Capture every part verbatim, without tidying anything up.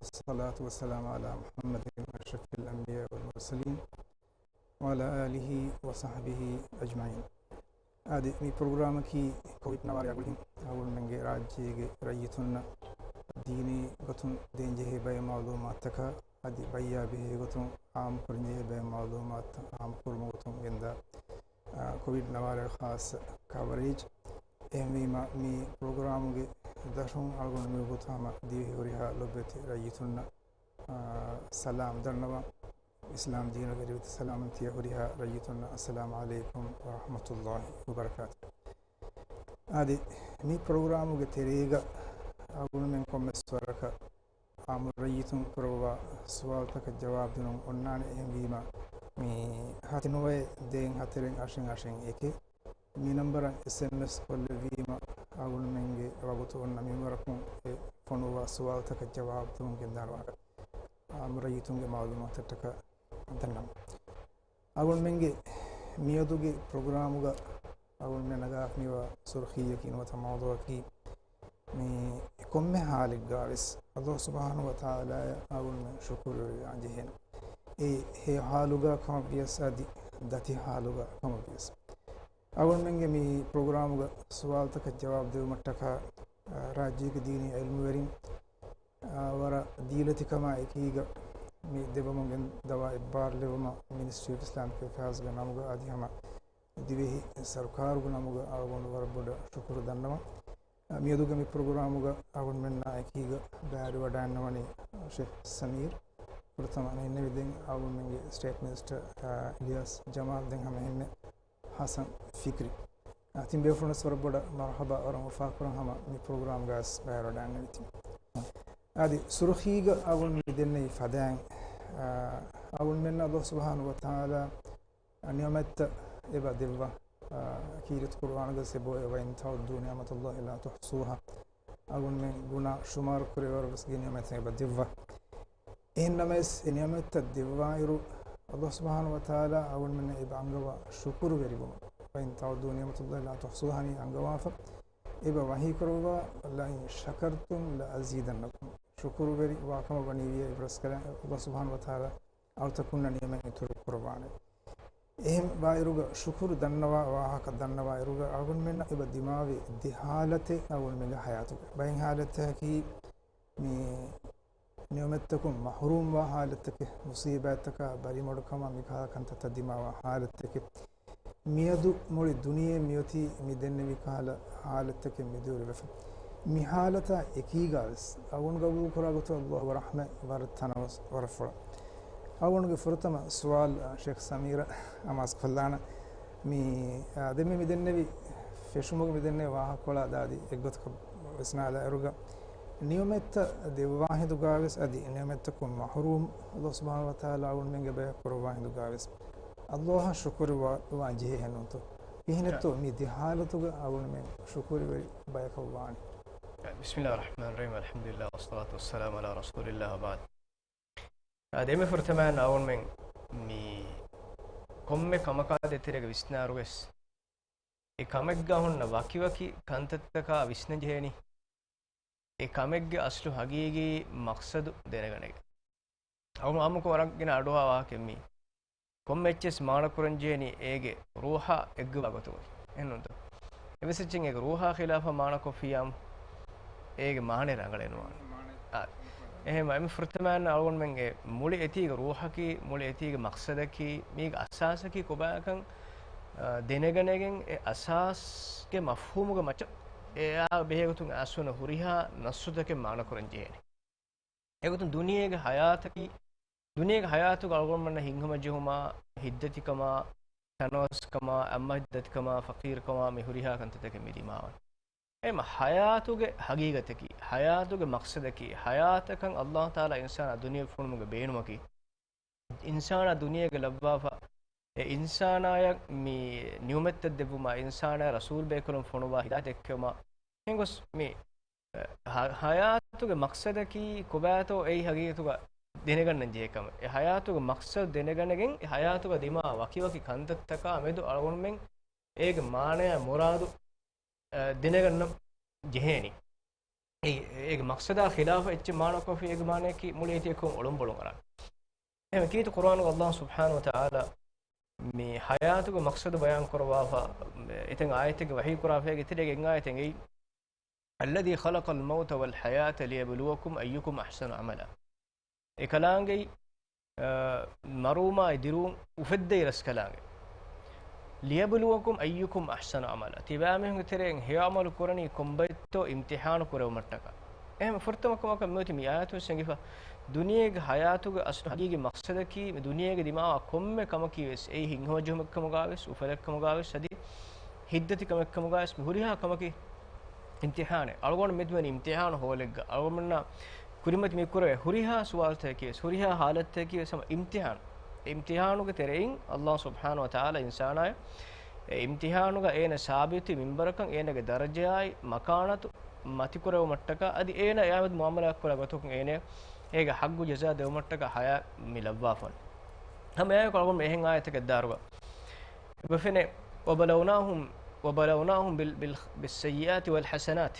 والصلاة والسلام على محمد أشرف الأنبياء والمرسلين وعلى آله وصحبه أجمعين. އަދި މި ޕްރޮގްރާމަކީ ކޮވިޑް ނަވާރަ ގުޅިގެން އަޅުގަނޑުމެންގެ ރާއްޖޭގެ ރައްޔިތުންނަށް ދީނީ ގޮތުން ދޭންޖެހޭ ބައެއް މަޢުލޫމާތުތަކާ އަދި ބައްޔާ ބެހޭ ގޮތުން އާއްމުކުރަންޖެހޭ ބައެއް މަޢުލޫމާތު އާއްމުކުރުމުގެ ގޮތުން ގެންދާ، އާ، ކޮވިޑް ނަވާރަ ޚާއްޞަ ކަވަރޭޖް. އެހެންވީމަ، މި ޕްރޮގްރާމުގެ ދަށުން އަޅުގަނޑު މިވަގުތު ހަމަ ދިވެހި ހުރިހާ ލޮބުވެތި ރައްޔިތުންނަށް، އާ، ސަލާމް ދަންނަވަން. އިސްލާމް ދީނުގެ ރިވެތި ސަލާމަތީ ހުރިހާ ރައްޔިތުންނަށް އައްސަލާމް ޢަލައިކުމް ވަރަޙްމަތުﷲ ވަބަރަކާތު. އަދި މި ޕްރޮގްރާމުގެ ތެރޭގަ އަޅުގަނޑުމެން ކޮންމެސް ވަރަކަށް އާއްމު ރައްޔިތުން ކުރައްވާ ސުވާލުތަކަށް ޖަވާބު ދިނުން އޮންނާނެ. އެހެންވީމަ، މި ހަތި ނުވައެއް ދޭއް ހަތަރެއް އަށެއް އަށެއް އެކެއް މި ނަންބަރަށް އެސްއެމްއެސް ކޮށްލެއްވީމަ، އަޅުގަނޑުމެންގެ ވަގުތު އޮންނަ މިންވަރަކުން އެ ފޮނުއްވާ ސުވާލުތަކަށް ޖަވާބު ދެމުން ގެންދާނެ ވާހަކަ. އާއްމު ރައްޔިތުންގެ މަޢުލޫމާތަށްޓަކާ ދަންނަވަން. އަޅުގަނޑުމެންގެ މިއަދުގެ ޕްރޮގްރާމުގަ އަޅުގަނޑުމެން ނަގާފަ މިވާ ސުރުޚީއަކީ ނުވަތަ މައުޟޫޢަކީ، މި ކޮންމެ ޙާލެއްގަވެސް ﷲ ސުބްޙާނަހޫ ވަތަޢާލާއަށް އަޅުގަނޑުމެން ޝުކުރުވެރިވާން ޖެހޭނެ. އެ ހެޔޮ ޙާލުގަ ކަމަށްވިޔަސް އަދި ދަތި ޙާލުގަ ކަމަށްވިޔަސް. އަޅުގަނޑުމެންގެ މި ޕްރޮގްރާމުގަ ސުވާލުތަކަށް ޖަވާބު ދެވުމަށްޓަކާ، އާ، ރާއްޖޭގެ ދީނީ ޢިލްމުވެރިން، އާ، ވަރަށް ދީލަތިކަމާ އެކީގަ މި ދެއްވަމުން ގެންދަވާ އެއްބާރުލެވުމަށް މިނިސްޓްރީ އޮފް އިސްލާމިކް އެފެއާޒްގެ ނަމުގަ އަދި ހަމަ ދިވެހި ސަރުކާރުގެ ނަމުގަ އަޅުގަނޑު ވަރަށް ބޮޑަށް ޝުކުރު ދަންނަވަން. އާ، މިއަދުގެ މި ޕްރޮގްރާމުގަ އަޅުގަނޑުމެންނާ އެކީގަ ބައިވެރިވަޑައިގަންނަވަނީ ޝޭޚް ސަމީރް. ފުރަތަމަ ނިންނެވި ދެން އަޅުގަނޑުމެންގެ ސްޓޭޓް މިނިސްޓަރ، އާ، އިލްޔާސް ޖަމާލް ދެން ހަމަ އެހެންމެ ހަސަން ފިކްރީ. އާ، ތިން ބޭފުޅުންވެސް ވަރަށް ބޮޑަށް މަރުޙަބާ ވަރަށް އުފާކުރަން ހަމަ މި ޕްރޮގްރާމްގަވެސް ބައިވެރިވަޑައިގަންނަވީތީ. އަދި ސުރުޚީގަ އަޅުގަނޑު މި ދެންނެވި ފަދައިން، އާ، އަޅުގަނޑުމެންނަށް ﷲ ސުބްޙާނަހޫ ވަތަޢާލާ ނިޢުމަތްތައް އެބަ ދެއްވާ، އާ، ކީރިތި ޤުރުއާނުގަ އެބައޮތް، وَإِن تَعُدُّوا نِعْمَتَ اللَّهِ لَا تُحْصُوهَا. އަޅުގަނޑުމެން ގުނާ ޝުމާރު ކުރެވޭވަރުވެސް ގިނަ ނިޢުމަތެއް އެބަ ދެއްވާ. އެހެންނަމަވެސް، އެ ނިޢުމަތްތައް ދެއްވާއިރު، ﷲ ސުބްޙާނަހޫ ވަތަޢާލާ އަޅުގަނޑުމެންނަށް އެބަ އަންގަވާ ޝުކުރުވެރިވުމަށް، وَإِن تَعُدُّوا نِعْمَتَ اللَّهِ لَا تُحْصُوهَا މި އަންގަވާފަ. އެބަ ވަޙީ ކުރައްވާ، لَئِن شَكَرْتُمْ لَأَزِيدَنَّكُمْ. ޝުކުރުވެރި ވާކަމަށް ވަނީވިޔަ އިބްރަސްކަލާ ﷲ ސުބްޙާނަހޫ ވަތަޢާލާ އަޅުތަކުންނަށް ނިޢުމަތް އިތުރު ކުރައްވާނެ. އެހެން ވާއިރުގަ ޝުކުރު ދަންނަވާ ވާހަކަ ދަންނަވާއިރުގަ އަޅުގަނޑުމެންނަށް އެބަ ދިމާވި ދެ ޙާލަތެއް އަޅުގަނޑުމެންގެ ޙަޔާތުގަ. ބައެއް ޙާލަތަކީ މި ނިޢުމަތްތަކުން މަޙްރޫމްވާ ޙާލަތެކެއް، މުޞީބާތްތަކާ ބަލިމޮޅުކަމާ މިކަހަލަ ކަންތައްތައް ދިމާވާ ޙާލަތެކެއް. މިއަދު މުޅި ދުނިޔެ މިއޮތީ މި ދެންނެވި ކަހަލަ ޙާލަތްތަކެއް މި ދުވެލިވެފަ. މި ޙާލަތާ އެކީގަވެސް އަޅުގަނޑު ގަބޫލުކުރާ ގޮތުން ﷲ ވަރަށް ރަޙްމަތް، ވަރަށް ތަނަވަސް، ވަރަށް ފުޅަ. އަޅުގަނޑުގެ ފުރަތަމަ ސުވާލު، އާ، ޝޭޚް ސަމީރަށް އަމާޒުކޮށްލާނަ. މި، އާ، ދެންމެ މި ދެންނެވި ފެށުމުގެ މި ދެންނެވި ވާހަކަކޮޅާ ދާދި އެއްގޮތަކަށް ވިސްނާލާއިރުގަ، ނިޢުމަތްތައް ދެއްވާ ހިނދުގަވެސް އަދި ނިޢުމަތްތަކުން މަޙްރޫމް ﷲ ސުބްޙާނަހޫ ވަތަޢާލާ އަޅުގަނޑުމެންގެ ބަޔަކު ކުރައްވާ ހިނދުގަވެސް ﷲ އަށް ޝުކުރުވާ، ވާން ޖެހޭ ހެންނޫންތޯ؟ ކިހިނެއްތޯ މި ދެ ޙާލަތުގަ އަޅުގަނޑުމެން ޝުކުރުވެރި ބަޔަކަށް ވާނީ؟ بسم الله الرحمن الرحيم، الحمد لله والصلاة والسلام على رسول الله وبعد. އާ، ދެންމެ ފުރަތަމައިން އަޅުގަނޑުމެން މި ކޮންމެ ކަމަކާ ދޭތެރޭގަ ވިސްނާއިރުވެސް، އެ ކަމެއްގަ ހުންނަ ވަކިވަކި ކަންތައްތަކާ ވިސްނަން ޖެހޭނީ، އެ ކަމެއްގެ އަސްލު ހަގީގީ މަޤްޞަދު ދެނެގަނެގެން. އަޅުގަނޑު އާއްމުކޮށް ވަރަށް ގިނަ އަޑުއަހާ ވާހަކައެއް މީ. ކޮންމެ އެއްޗެއް މާނަކުރަން ޖެހޭނީ އޭގެ ރޫޙާ އެއްގަވާ ގޮތުގައި. އެހެންނޫންތޯ؟ އެއްވެސް އެއްޗެއް އޭގެ ރޫޙާ ޚިލާފަށް މާނަކޮށްފިއްޔާމު، އޭގެ މާނަ ރަނގަޅެއް ނުވާނެ. އާ، އެހެންވެ، އެންމެ ފުރަތަމައިން އަޅުގަނޑުމެންގެ މުޅި އެތީގެ ރޫޙަކީ، މުޅި އެތީގެ މަޤްޞަދަކީ، މީގެ އަސާސަކީ ކޮބާކަން، އާ، ދެނެގަނެގެން، އެ އަސާސްގެ މަފްހޫމުގެ މައްޗަށް އެއާ ބެހޭގޮތުން އައިސްވަނަ ހުރިހާ ނައްޞުތަކެއް މާނަކުރަން ޖެހޭނެ. އެގޮތުން ދުނިޔޭގެ ޙަޔާތަކީ، ދުނިޔޭގެ ޙަޔާތުގަ އަޅުގަނޑުމެންނަށް ހިތްހަމަޖެހުމާ، ހިތްދަތިކަމާ، ތަނަވަސްކަމާ، އައްމާ ހިތްދަތިކަމާ، ފަޤީރުކަމާ، މި ހުރިހާ ކަންތައްތަކެއް މި ދިމާވަން. އެހެންމަ ޙަޔާތުގެ ޙަގީގަތަކީ، ޙަޔާތުގެ މަޤްޞަދަކީ، ޙަޔާތަކަށް ﷲ ތަޢާލާ އިންސާނާ ދުނިޔެ ފޮނުވުމުގެ ބޭނުމަކީ، އިންސާނާ ދުނިޔޭގަ ލައްވާފަ، އެ އިންސާނާޔަށް މި ނިޢުމަތްތައް ދެއްވުމާ، އިންސާނާޔަށް ރަސޫލް ބޭކަލުން ފޮނުވާ ހިދާޔަތް ދެއްކެވުމާ، އެހެންގޮސް މި ހަ-، ޙަޔާތުގެ މަޤްޞަދަކީ ކޮބާތޯ އެއީ ހަގީގަތުގަ ދެނެގަންނަން ޖެހޭ ކަމެއް. އެ ޙަޔާތުގެ މަޤްޞަދު ދެނެގަނެގެން، އެ ޙަޔާތުގަ ދިމާ ވަކިވަކި ކަންތައްތަކާ މެދު އަޅުގަނޑުމެން އޭގެ މާނަޔާ މުރާދު، އަ، ދެނެގަންނަން ޖެހޭނީ. އެ، އޭގެ މަޤްޞަދާ ޚިލާފަށް އެއްޗެއް މާނަކޮށްފި އޭގެ މާނައަކީ މުޅި އޭތިއަކުން އޮޅުނބޮޅުން އަރާނެ. އެހެން ކީރިތި ޤުރުއާނުގަ ﷲ ސުބްޙާނަހޫ ވަތަޢާލާ މި ޙަޔާތުގެ މަޤްޞަދު ބަޔާން ކުރައްވާފަ، އެތައް އާޔަތެއްގެ ވަޙީ ކުރާފައިގެ ތެރޭގެ އެއް އާޔަތެއް އެއީ، الذي خلق الموت والحياة ليبلوكم أيكم أحسن عملا. އެކަލާނގެ، އަ، މަރުވުމާއި ދިރުވުން އުފެއްދައި ރަސްކަލާނގެ. ليبلوكم أيكم أحسن عملا. ތިބާމީހުންގެ ތެރެއިން ހެޔޮ ޢަމަލު ކުރަނީ ކޮންބައެއްތޯ އިމްތިޙާނު ކުރެވުމަށްޓަކާ. އެހެން ފުރަތަމަ ކަމަކަށް މިއޮތީ މި އާޔަތުން އެނގިފަ، ދުނިޔޭގެ ޙަޔާތުގެ އަސްލު ޙަޤީޤީ މަޤްޞަދަކީ، މި ދުނިޔޭގެ ދިމާވާ ކޮންމެ ކަމަކީ ވެސް، އެއީ ހިތްހަމަޖެހުމެއްކަމުގައި ވެސް، އުފަލެއްކަމުގައި ވެސް، އަދި ހިތްދަތި ކަމެއްކަމުގައި ވެސް، މި ހުރިހާ ކަމަކީ އިމްތިޙާނެއް. އަޅުގަނޑު މެދުވެނީ އިމްތިޙާނު ހޯލެއްގަ. އަޅުގަނޑުމެންނަށް ކުރިމަތި މި ކުރެވޭ ހުރިހާ ސުވާލުތަކަކީ ވެސް، ހުރިހާ ޙާލަތުތަކަކީ ވެސް ހަމަ އިމްތިޙާނު. އެ އިމްތިޙާނުގެ ތެރެއިން ﷲ ސުބްޙާނަހޫ ވަތަޢާލާ އިންސާނާއަށް އެ އިމްތިޙާނުގަ އޭނަ ސާބިތު މިންބަރަކަށް އޭނަގެ ދަރަޖައާއި މަކާނަތު މަތިކުރެވުމަށްޓަކާ، އަދި އޭނަ އެއާމެދު މުޢާމަލާތް ކުރާ ގޮތަކުން އޭނަ އޭގެ ޙައްޤު ޖަޒާ ދެވުމަށްޓަކާ ޙަޔާތް މި ލައްވާފަން. ހަމަ އެއާއެކު އަޅުގަނޑު އެހެން އާޔަތެއްގެ ދާރުގަ އެބަ ފެނޭ، وبلوناهم، وبلوناهم بال، بال، بالسيئات والحسنات.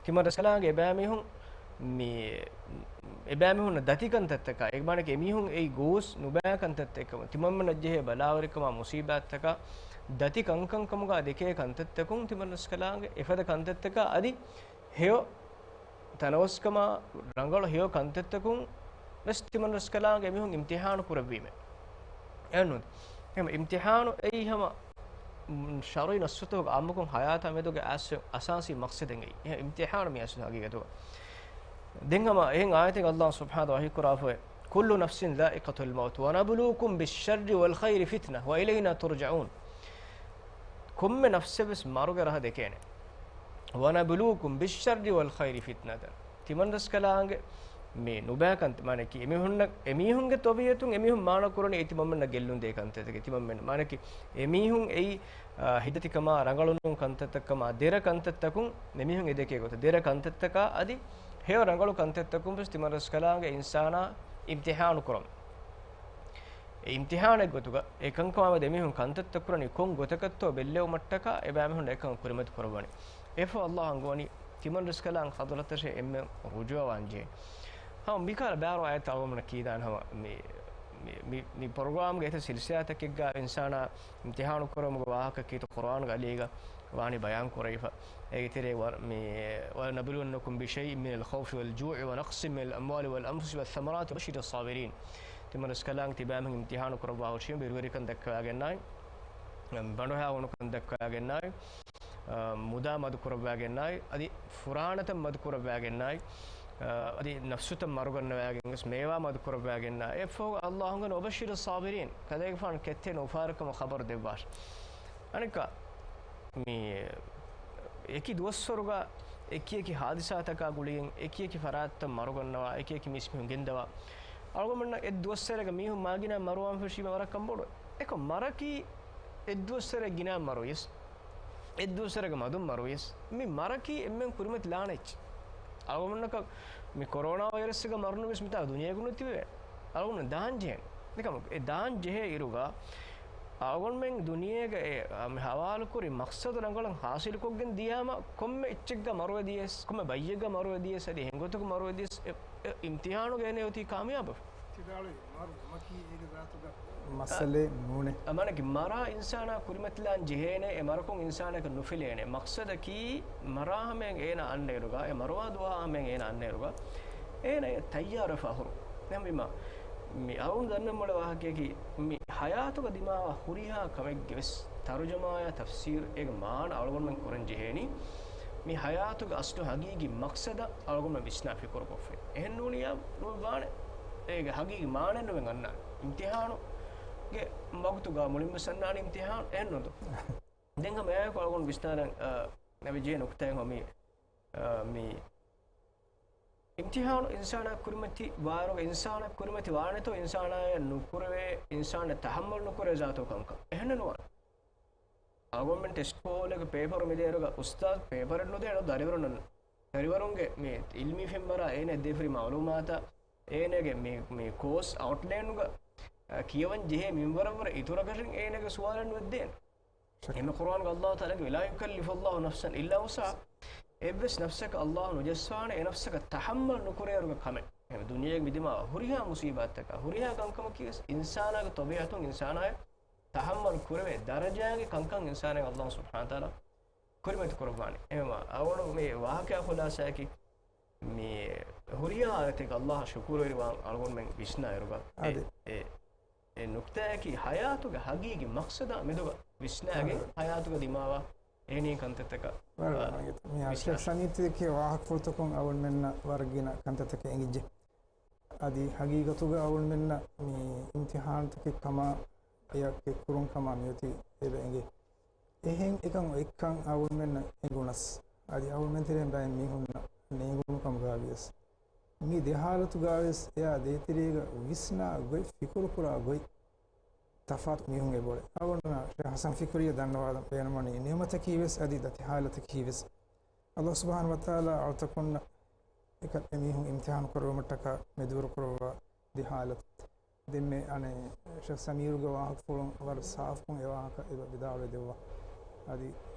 ތިމަން ރަސްކަލާނގެ އެބައިމީހުން މި، އެބައިމީހުންނަށް ދަތި ކަންތައްތަކާ، އެ މާނައަކީ އެމީހުން އެއީ ގޯސް ނުބައި ކަންތައްތަކެއް ކަމަށް، ތިމަންމެންނަށް ޖެހޭ ބަލާވަރިކަމާ މުޞީބާތްތަކާ ދަތި ކަންކަން ކަމުގަ ދެކޭ ކަންތައްތަކުން ތިމަން ރަސްކަލާނގެ އެފަދަ ކަންތައްތަކާ އަދި ހެޔޮ ތަނަވަސްކަމާ ރަނގަޅު ހެޔޮ ކަންތައްތަކުން ވެސް ތިމަން ރަސްކަލާނގެ އެމީހުން އިމްތިޙާނު ކުރެއްވީމޭ. އެހެންނޫން. އެހެން އިމްތިޙާނު އެއީ ހަމަ ޝަރުޢީ ނައްޞުތަކުގެ އާއްމުކޮށް ޙަޔާތާ މެދުގެ އަސް، އަސާސީ މަޤްޞަދެއް އެއީ. އެހެން އިމްތިޙާނު މި އަސްލު ޙަޤީޤަތުގަ. ދެން ހަމަ އެހެން އާޔަތެއް ﷲ ސުބްޙާނަހޫ ވަތަޢާލާ ވަޙީ ކުރާފައި، كل نفس ذائقة الموت ونبلوكم بالشر والخير فتنة وإلينا ترجعون. ކޮންމެ ނަފްސެއް ވެސް މަރުގެ ރަހަ ދެކޭނެ. ونبلوكم بالشر والخير فتنة. ތިމަން ރަސްކަލާނގެ މި ނުބައި ކަންތައް، މާނައަކީ އެމީހުންނަށް، އެމީހުންގެ ޠަބީޢަތުން އެމީހުން މާނަ ކުރަނީ އެ ތިމަންމެންނަށް ގެއްލުން ދޭ ކަންތައްތަކެއް. ތިމަންމެން، މާނައަކީ އެމީހުން އެއީ، އާ، ހިތްދަތިކަމާ، ރަނގަޅުނޫން ކަންތައްތަކަމާ، ދެރަ ކަންތައްތަކުން އެމީހުން އެދެކޭ ގޮތަށް، ދެރަ ކަންތައްތަކާ އަދި ހެޔޮ ރަނގަޅު ކަންތައްތަކުން ވެސް ތިމަން ރަސްކަލާނގެ އިންސާނާ އިމްތިޙާނު ކުރަމުން. އެ އިމްތިޙާނެއް ގޮތުގަ އެކަންކަމާމެދު އެމީހުން ކަންތައްތައް ކުރަނީ ކޮން ގޮތަކަށްތޯ ބެއްލެވުމަށްޓަކާ އެބައިމީހުންނަށް އެކަން ކުރިމަތި ކުރައްވަނީ. އެފަ ﷲ އަންގަވަނީ ތިމަން ރަސްކަލާނގެ ޙަޟްރަތަށޭ އެންމެ ރުޖޫޢަވާން ޖެހޭ. ހަމަ މިކަހަލަ ބާރު އާޔަތް އަޅުގަނޑުމެންނަށް ކީދާނެ ހަމަ މި، މި، މި، މި ޕްރޮގްރާމްގެ އެތައް ސިލްސިލާތަކެއްގަ އިންސާނާ އިމްތިޙާނު ކުރުމުގެ ވާހަކަ ކީރިތި ޤުރުއާންގެ އަލީގަ ވާނީ ބަޔާން ކުރެވިފަ. އޭގެ ތެރޭ ވަރަށް މި، ولنبلونكم بشيء من الخوف والجوع ونقص من الأموال والأنفس والثمرات وبشر الصابرين. ތިމަން ރަސްކަލާނގެ ތިބާމީހުން އިމްތިޙާނު ކުރައްވާހުށީމެ ބިރުވެރިކަން ދައްކަވާގެންނާއި، ބަނޑުހައި އޮނުކަން ދައްކަވާގެންނާއި، އަ، މުދާ މަދު ކުރައްވާގެންނާއި، އަދި ފުރާނަތައް މަދު ކުރައްވާގެންނާއި، އަ، އަދި ނަފްސުތައް މަރުގަންނަވާގެން ވެސް މޭވާ މަދު ކުރައްވާގެންނާއި. އެއަށްފަހު ﷲ އަންގަވަނީ وبشر الصابرين، ކަލޭގެފާނު ކެތްތެރިން އުފާވެރިކަމަށް ޚަބަރު ދެއްވާށި. އަނެއްކާ، މި އެކި ދުވަސްވަރުގަ އެކިއެކި ހާދިސާތަކާ ގުޅިގެން އެކިއެކި ފަރާތްތައް މަރުގަންނަވާ، އެކިއެކި މީސްމީހުން ގެންދަވާ، އަޅުގަނޑުމެންނަށް އެއްދުވަސްވަރެއްގަ މީހުން މާގިނަ މަރުވާން ފެށީމަ ވަރަށް ކަންބޮޑުވޭ. އެކަމް މަރަކީ އެއްދުވަސްވަރެއް ގިނަ މަރުވިޔަސް، އެއްދުވަސްވަރެއްގެ މަދުން މަރުވިޔަސް، މި މަރަކީ އެންމެން ކުރިމަތި ލާނަތް. އަޅުގަނޑުމެންނަކަށް މި ކޮރޯނާ ވައިރަސްގެ މަރުނުވެސް މިތާ ދުނިޔޭގަ ނުތިބެވޭ. އަޅުގަނޑު ދާން ޖެހޭނެ. އެކަމަކު އެ ދާން ޖެހޭ އިރުގަ އަޅުގަނޑުމެން ދުނިޔޭގަ އެ، އަ، މި ހަވާލުކުރި މަޤްޞަދު ރަނގަޅަށް ޙާޞިލުކޮށްގެން ދިޔާމަ ކޮންމެ އެއްޗެއްގަ މަރުވެ ދިޔަސް، ކޮންމެ ބައްޔެއްގަ މަރުވެ ދިޔަސް، އަދި އެހެން ގޮތަކު މަރުވެ ދިޔަސް، އެ، އެ އިމްތިޙާނުގަ އޭނަ އޮތީ ކާމިޔާބު. މަސަލެއް ނޫނޭ. އަ، މާނައަކީ މަރާ އިންސާނާ ކުރިމަތިލާން ޖެހޭނެ، އެ މަރަކުން އިންސާނާކަށް ނުފެލޭނެ. މަޤްޞަދަކީ މަރާ ހަމައިން އޭނަ އަންނަ އިރުގަ، އެ މަރުވާ ދުވާ ހަމައިން އޭނަ އަންނަ އިރުގަ، އޭނަ އެ ތައްޔާރުވެފަ އަހުރު. އެހެންވީމަ، މި އަޅުގަނޑު ދަންނަން މޮޅެ ވާހަކަޔަކީ، މި ޙަޔާތުގަ ދިމާވާ ހުރިހާ ކަމެއްގެ ވެސް ތަރުޖަމާއާ ތަފްސީރު އޭގެ މާނަ އަޅުގަނޑުމެން ކުރަން ޖެހޭނީ، މި ޙަޔާތުގެ އަސްލު ޙަޤީޤީ މަޤްޞަދަށް އަޅުގަނޑުމެން ވިސްނާ ފިކުރުކޮށްފައި. އެހެން ނޫނިއްޔާ ނުވެވާނެ. އޭގެ ޙަޤީޤީ މާނައެއް ނުވެ އަންނާނެ. އިމްތިޙާނުގެ ވަގުތުގަ މުޅިން ވެސް އަންނާނެ އިމްތިޙާނު. އެހެންނު ދޯ؟ ދެން ހަމަ އެއާއެކު އަޅުގަނޑު ވިސްނާލަން، އަ، ނެވިޖޭ ނުކުތާއެއް ހޮމި، އަ، މި އިމްތިޙާނު އިންސާނާ ކުރިމަތި ވާރުގަ އިންސާނާ ކުރިމަތި ވާނެތޯ އިންސާނާޔަށް ނުކުރެވޭ، އިންސާނާ ތަޙައްމަލު ނުކުރޭ ޒާތު ކަމަކަށް. އެހެންނެއް ނުވާނެ. އަޅުގަނޑުމެން ޓެސްޓް ކޯލެގެ ޕޭޕަރު މިދޭއިރުގަ އުސްތާޛު ޕޭޕަރެއް ނުދޭނެ ދަރިވަރުންނަށް. ދަރިވަރުންގެ މި އިލްމީ ފެންވަރާ އޭނަ ދޭފަރި މަޢުލޫމާތާ އޭނަގެ މި، މި ކޯސް އައުޓްލައިނުގަ، އަ، ކިޔަވަން ޖެހޭ މިންވަރަށްވުރެ އިތުރަކަށެއް އޭނަގެ ސުވާލެއް ނުވެއްދޭނެ. އެންމެ ޤުރުއާނުގަ ﷲ ތަޢާލާގެ لا يكلف الله نفسا إلا وسعها. އެއްވެސް ނަފްސަކަށް ﷲ ނުޖައްސާނެ، އެ ނަފްސަކަށް ތަޙައްމަލް ނުކުރޭއިރުގެ ކަމެއް. އެ ދުނިޔޭގެ މިދިމާ ހުރިހާ މުޞީބާތްތަކާ، ހުރިހާ ކަންކަމަކީވެސް އިންސާނާގެ ޠަބީޢަތުން އިންސާނާއަށް ތަޙައްމަލް ކުރެވޭ ދަރަޖާގެ ކަންކަން އިންސާނާއަށް ﷲ ސުބްޙާނަހޫ ވަތަޢާލާ ކުރިމަތި ކުރައްވާނެ. އެހެންވީމަ، އަޅުގަނޑު މި ވާހަކައާ ޚުލާޞާއަކީ، މި ހުރިހާ ޙާލަތެއްގަ ﷲ އަށް ޝުކުރުވެރިވާން އަޅުގަނޑުމެން ވިސްނާއިރުގަ، އެ، އާދެ. އެ، އެ ނުކްތާއަކީ ޙަޔާތުގެ ޙަޤީޤީ މަޤްޞަދާ މެދުގަ ވިސްނާގެން، އާދެ. ޙަޔާތުގަ ދިމާވާ އެހެނިހެން ކަންތައްތަކަށް، ވަރަށް އާ، ވަރަށް އިތު. މި ވިސްނާ. ޝޭޚް ސަމީރު ތިބެކި ވާހަކަފުޅުތަކުން އަޅުގަނޑުމެންނަށް ވަރަށް ގިނަ ކަންތައްތަކެއް އެނގިއްޖެ. އަދި ޙަޤީޤަތުގަ އަޅުގަނޑުމެންނަށް މި އިމްތިޙާނުތަކެއް ކަމާ، އެޔަށް ކެއްކުރުން ކަމާ މިއޮތީ އެބަ އެނގޭ. އެހެން އެކަން އޮތްކަން އަޅުގަނޑުމެންނަށް އެނގުނަސް، އަދި އަޅުގަނޑުމެން ތެރެއިން ބައެއް މީހުންނަށް ނޭނގުނު ކަމުގައިވިޔަސް، މި ދެ ޙާލަތުގައިވެސް އެއާ ދޭތެރޭގަ ވިސްނާ ގޮތް، ފިކުރުކުރާ ގޮތް ތަފާތު މީހުން އެބައުޅޭ. އަޅުގަނޑުމެންނަށް ޝޭޚް ޙަސަން ފިކުރީއަށް ދަންނަވާލަން ބޭނުންވަނީ ނިޢުމަތަކީވެސް އަދި ދަތި ޙާލަތަކީވެސް ﷲ ސުބްޙާނަހޫ ވަތަޢާލާ އަޅުތަކުންނަށް އެކަން އެމީހުން އިމްތިޙާނު ކުރެއްވުމަށްޓަކާ މެދުވެރި ކުރައްވާ ދެ ޙާލަތު. ދެންމެ އަނެއް ޝޭޚް ސަމީރުގެ ވާހަކަފުޅުން ވަރަށް ސާފުކޮށް އެ ވާހަކަ އެބަ ވިދާޅުވެ ދެއްވާ. އަދި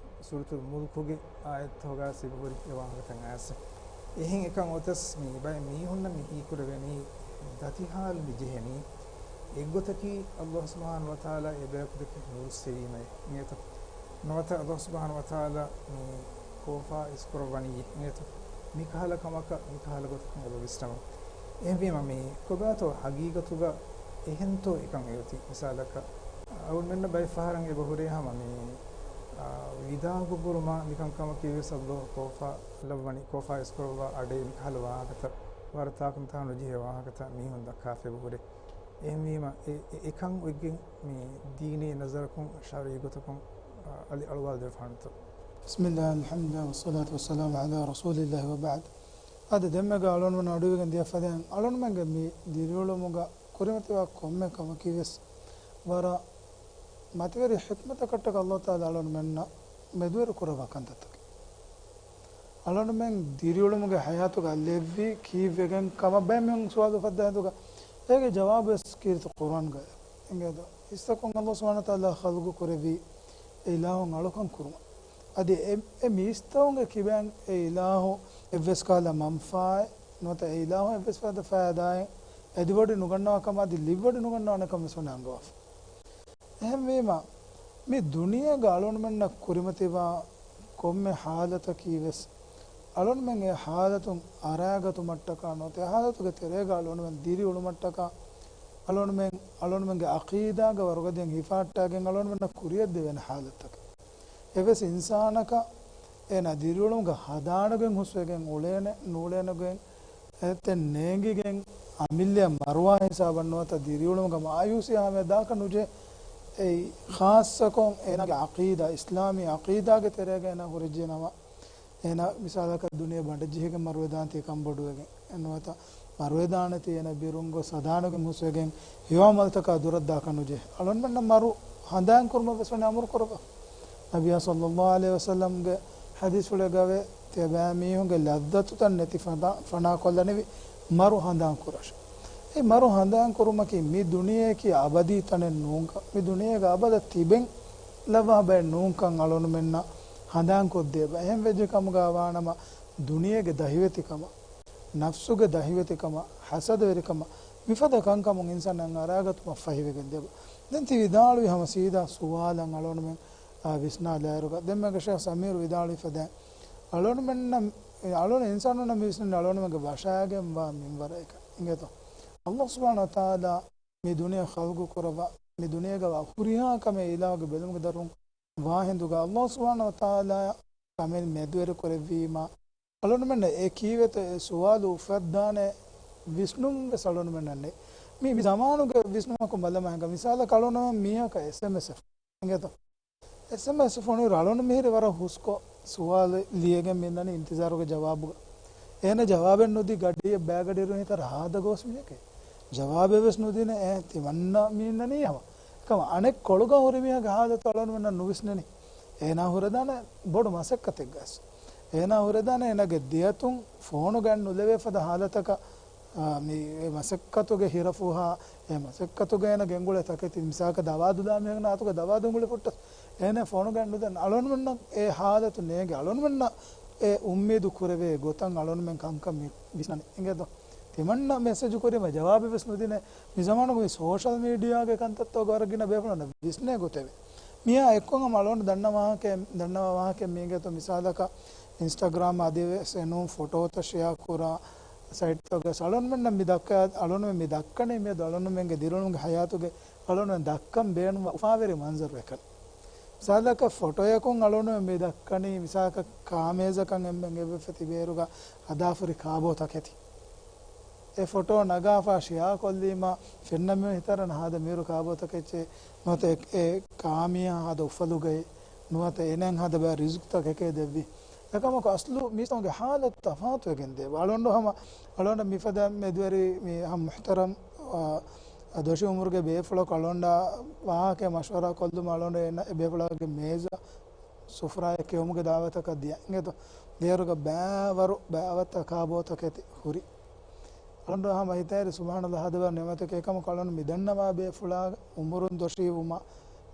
ސޫރަތުލް މުލްކުގެ އާޔަތްތަކުގައި އެބަހުރި އެ ވާހަކަތައް އައިސް. އެހެން އެކަން އޮތަސް މި ބައެއް މީހުންނަށް މި ހީކުރެވެނީ ދަތި ޙާލު މި ޖެހެނީ. އެއްގޮތަކީ ﷲ ސުބްޙާނަހޫ ވަތަޢާލާ އެބަޔަކު ދެކެ ނުރުއްސެވީމައޭ އިނގޭތޯ. ނުވަތަ ﷲ ސުބްޙާނަހޫ ވަތަޢާލާ މި ކޯފާ އިސްކުރައްވަނީ އިނގޭތޯ. މިކަހަލަ ކަމަކަށް މިކަހަލަ ގޮތަކުން އެބަ ވިސްނަމުން. އެހެންވީމަ މީ ކޮބާތޯ ޙަޤީޤަތުގަ އެހެންތޯ އެކަން އެއޮތީ؟ މިސާލަކަށް، އަޅުގަނޑުމެންނަށް ބައެއް ފަހަރަށް އެބަ ހުރޭ ހަމަ މި، އާ، ވިދާގު ކުރުމާ މިކަންކަމަކީ ވެސް ﷲ ކޯފާ ލައްވަނީ، ކޯފާ އިސްކުރައްވާ އަޑޭ މިކަހަލަ ވާހަކަތައް، ވަރަށް ތާކުންތާ ނުޖެހޭ ވާހަކަތައް މީހުން ދައްކާފަ އެބަ ހުރޭ. އެހެންވީމަ އެ، އެ، އެކަން އޮތްގެން މި ދީނީ ނަޒަރަކުން ޝަރުޢީ ގޮތަކުން، އާ، އަލި އަޅުވާލަދެއްވާނެތޯ؟ بسم الله، الحمد لله، والصلاة والسلام على رسول الله، وبعد. އަދި ދެންމެގަ އަޅުންމެން އަޑުއިވިގެން ދިޔަ ފަދައިން އަޅުންމެންގެ މި ދިރިއުޅުމުގަ ކުރިމަތިވާ ކޮންމެ ކަމަކީވެސް ވަރަށް މަތިވެރި ޙިކްމަތަކަށްޓަކައި ﷲ ތަޢާލާ އަޅުންމެންނަށް މެދުވެރި ކުރައްވާ ކަންތައްތަކެއް. އަޅުންމެން ދިރިއުޅުމުގެ ޙަޔާތުގަ ލެއްވީ ކީއްވެގެން ކަމަށް ބައެއް މީހުން ސުވާލު އުފައްދާ ހިނދުގަ އޭގެ ޖަވާބުވެސް ކީރިތި ޤުރުއާންގައި އެނގޭތޯ. އިސްތަކުން ﷲ ސުބްޙާނަހޫ ވަތަޢާލާ ޚަލްޤު ކުރެއްވީ އެ އިލާހުން އަޅުކަން ކުރުމަށް. އަދި އެ، އެ މީސްތަކުންގެ ކިބައިން އެ އިލާހު އެއްވެސް ކަހަލަ މަންފާއެއް ނުވަތަ އެ އިލާހު އެއްވެސް ފަދަ ފައިދާއެއް އެދިވޮޑި ނުގަންނަވާ ކަމަށް އަދި ލިއްވޮޑި ނުގަންނަވާނެ ކަމަށް ވެސް އަންގަވާފަ. އެހެންވީމަ، މި ދުނިޔޭގަ އަޅުންމެންނަށް ކުރިމަތިވާ ކޮންމެ ޙާލަތަކީވެސް، އަޅުންމެން އެ ޙާލަތުން އަރައިގަތުމަށްޓަކާ ނުވަތަ އެ ޙާލަތުގެ ތެރޭގަ އަޅުންމެން ދިރިއުޅުމަށްޓަކާ، އަޅުންމެން، އަޅުންމެންގެ ޢަޤީދާގެ ވަރުގަދައިން ހިފަހައްޓާގެން އަޅުންމެންނަށް ކުރިއަށްދެވޭނެ ޙާލަތްތަކެއް. އެއްވެސް އިންސާނަކަށް އޭނާ ދިރިއުޅުމުގަ ހަނދާންކޮށްގެން ހުސްވެގެން އުޅޭނެ، ނޫޅޭނެގޮތް އެތައް ނޭނގިގެން އަމިއްލައަށް މަރުވާ ހިސާބަށް ނުވަތަ ދިރިއުޅުމުގަ މާޔޫސީ ހަމަޔަށް ދާކަށް ނުޖެހޭ. އެއީ ޚާއްޞަކޮށް އޭނާގެ ޢަޤީދާ، އިސްލާމީ ޢަޤީދާގެ ތެރޭގަ އޭނާ ހުރެއްޖެނަމަ، އޭނާ މިސާލަކަށް ދުނިޔެ ބަނޑެއްޖެހިގެން މަރުވެދާނެތީ ކަންބޮޑުވެގެން ނުވަތަ މަރުވެދާނެތީ އޭނާ ބިރުން ގޮސް ހަނދާންކޮށްގެން ހުސްވެގެން ހެޔޮ ޢަމަލުތަކާ ދުރަށްދާކަށް ނުޖެހޭ. އަޅުންމެންނަށް މަރު ހަނދާންކުރުމަށް ވެސް ވަނީ އަމުރު ކުރައްވާ. ނަބިއްޔާ ޞައްލައްލާހު ޢަލައިހި ވަސައްލަމްގެ ޙަދީޘްފުޅެއްގައި ތިޔަބައިމީހުންގެ ލައްޒަތުތައް ނެތި ފަނާ، ފަނާކޮށްލަނިވި މަރު ހަނދާން ކުރަށް. އެ މަރު ހަނދާން ކުރުމަކީ މި ދުނިޔެއަކީ އަބަދީ ތަނެއް ނޫންކަން، މި ދުނިޔޭގަ އަބަދަށް ތިބެން ލައްވާ ބައެއް ނޫންކަން އަޅުނުމެންނަށް ހަނދާން ކޮށްދޭ ބަ. އެހެން ވެއްޖެ ކަމުގަ ވާނަމަ ދުނިޔޭގެ ދަހިވެތިކަމަށް، ނަފްސުގެ ދަހިވެތިކަމަށް، ޙަސަދަވެރިކަމަށް، މިފަދަ ކަންކަމުން އިންސާނާ އަރާގަތުމަށް ފަހިވެގެން ދޭ ބަ. ދެން ތި ވިދާޅުވި ހަމަ ސީދާ ސުވާލަށް އަޅުނުމެން އާ، ވިސްނާލާއިރުގަ ދެންމެގަ ޝޭޚް ސަމީރު ވިދާޅުވި ފަދައިން، އަޅުންމެންނަށް، އަޅުން އިންސާނުންނަށް މި ވިސްނަނީ އަޅުންމެންގެ ވަށާގެންވާ މިންވަރަކަށް އިނގޭތޯ. ﷲ ސުބްޙާނަހޫ ވަތަޢާލާ މި ދުނިޔެ ޚަލްޤު ކުރައްވާ، މި ދުނިޔޭގަ ވާ ހުރިހާ ކަމެއް އިލާހުގެ ބެލުމުގެ ދަށުން ވާ ހިނދުގަ ﷲ ސުބްޙާނަހޫ ވަތަޢާލާ ކަމެއް މެދުވެރި ކުރެއްވީމާ، އަޅުންމެންނަށް އެ ކީވެތަ އެ ސުވާލު އުފައްދާނެ ވިސްނުން ވެސް އަޅުންމެންނަށް ނެތް. މި، މި ޒަމާނުގެ ވިސްނުމަކުން ބަލަމާ ހިނގާ. މިސާލަކަށް އަޅުންމެން މީހަކަށް އެސްއެމްއެސް އެފަ އިނގޭތޯ؟ އެސްއެމްއެސް ފޮނުއިރު އަޅުން މިހިރީ ވަރަށް ހުސްކޮށް ސުވާލު ލިޔެގެން މިންނަނީ އިންތިޒާރުގެ ޖަވާބުގަ. އޭނަ ޖަވާބެއް ނުދީ ގަޑިއެއް ބައިގަޑިއިރު ހިތަށް ހާދަ ގޯސް މީހެކޭ. ޖަވާބެއް ވެސް ނުދީނެ އޭ ތިމަންނަ މި އިންނަނީ ހަމަ. އެކަމަ އަނެއްކޮޅުގަ ހުރި މީހާގެ ހާލަތު އަޅުންމެންނަށް ނުވިސްނެނީ. އޭނާ ހުރެދާނެ ބޮޑު މަސައްކަތެއްގަސް. އޭނާ ހުރެދާނެ އޭނާގެ ދެއަތުން ފޯނުގައި ނުލެވޭ ފަދަ ހާލަތަކަށް އާ، މި އެ މަސައްކަތުގެ ހިރަފުހާ، އެ މަސައްކަތުގަ އޭނަ ގެންގުޅޭ ތަކެތި، މިސާލަކަށް ދަވާ ދުލާ މީހެއް އަތުގަ ދަވާ ދުނގުޅި ފުއްޓަސް، އޭނަ ފޯނުގައި ނުދެން. އަޅުންމެންނަށް އެ ހާލަތު ނޭނގެ، އަޅުންމެންނަށް އެ އުއްމީދު ކުރެވޭ ގޮތަށް އަޅުންމެން ކަންކަން މި ވިސްނަނީ. އިނގޭތޯ؟ ތިމަންނަ މެސެޖު ކުރީމަ ޖަވާބެއް ވެސް ނުދިނޭ. މި ޒަމާނުގަ މި ސޯޝަލް މީޑިއާގެ ކަންތައްތޯ ވަރަށް ގިނަ ބޭފުޅުންނަށް ވިސްނޭ ގޮތެވެ. މިއާ އެއްކޮށް ހަމަ އަޅުން ދަންނަ ވާހަކަ، ދަންނަވާ ވާހަކަ މީގޭތޯ މިސާލަކަށް އިންސްޓަގްރާމް އަދިވެސް އެނޫން ފޮޓޯތައް ޝެއާ ކުރާ ސައިޓްތަކުގަ އަޅުންމެންނަށް މި ދައްކާ، އަޅުންމެން މި ދައްކަނީ މިއަދު އަޅުންމެންގެ ދިރިއުޅުމުގެ ހަޔާތުގެ އަޅުންމެން ދައްކަން ބޭނުންވާ އުފާވެރި މަންޒަރު އެކަނި. މިސާލަކަށް ފޮޓޯއަކުން އަޅުންމެން މި ދައްކަނީ މިސާލަކަށް ކާމޭޒަކަށް އެންމެން އެބަފެތި ބޭރުގަ ހަދާފުރި ކާބޯތަކެތި. އެ ފޮޓޯ ނަގާފާ ޝެއާ ކޮށްލީމަ ފެންނަ މީހުން ހިތަށް އަރަން ހާދަ މިއުރު ކާބޯތަކެއްޗޭ ނުވަތަ އެ، އެ ކާމީހާ ހާދަ އުފަލުގައި ނުވަތަ އޭނައަށް ހާދަ ބައެއް ރިޒުޤުތަކެކޭ ދެއްވި. އެކަމަކު އަސްލު މީސްތަކުންގެ ހާލަތު ތަފާތުވެގެން ދޭ. އަޅުން ހަމަ، އަޅުން މިފަދަ މެދުވެރި މި ހަމަ މުޙްތަރަމް، އާ، ދޮށި އުމުރުގެ ބޭފުޅަކު އަޅުން ވާހަކަ މަޝްވަރާ ކޮށްލުމަށް އަޅުން އެ ބޭފުޅާގެ މޭޒަށް ސުފްރާއެއް ކެއުމުގެ ދާވަތަކަށް ދިޔަ. އިނގޭތޯ؟ ދޭރުގަ ބައިވަރު ބައިވައްތަ ކާބޯތަކެތި ހުރި. އަޅުން ހަމަ ހިތަށް އެރި ސުބްޙާނަﷲ ހާދަ ބައިވަރު ނިޢުމަތެކޭ. އެކަމަކު އަޅުން މި ދަންނަވާ ބޭފުޅާ އުމުރުން ދޮށީ ވުމަށް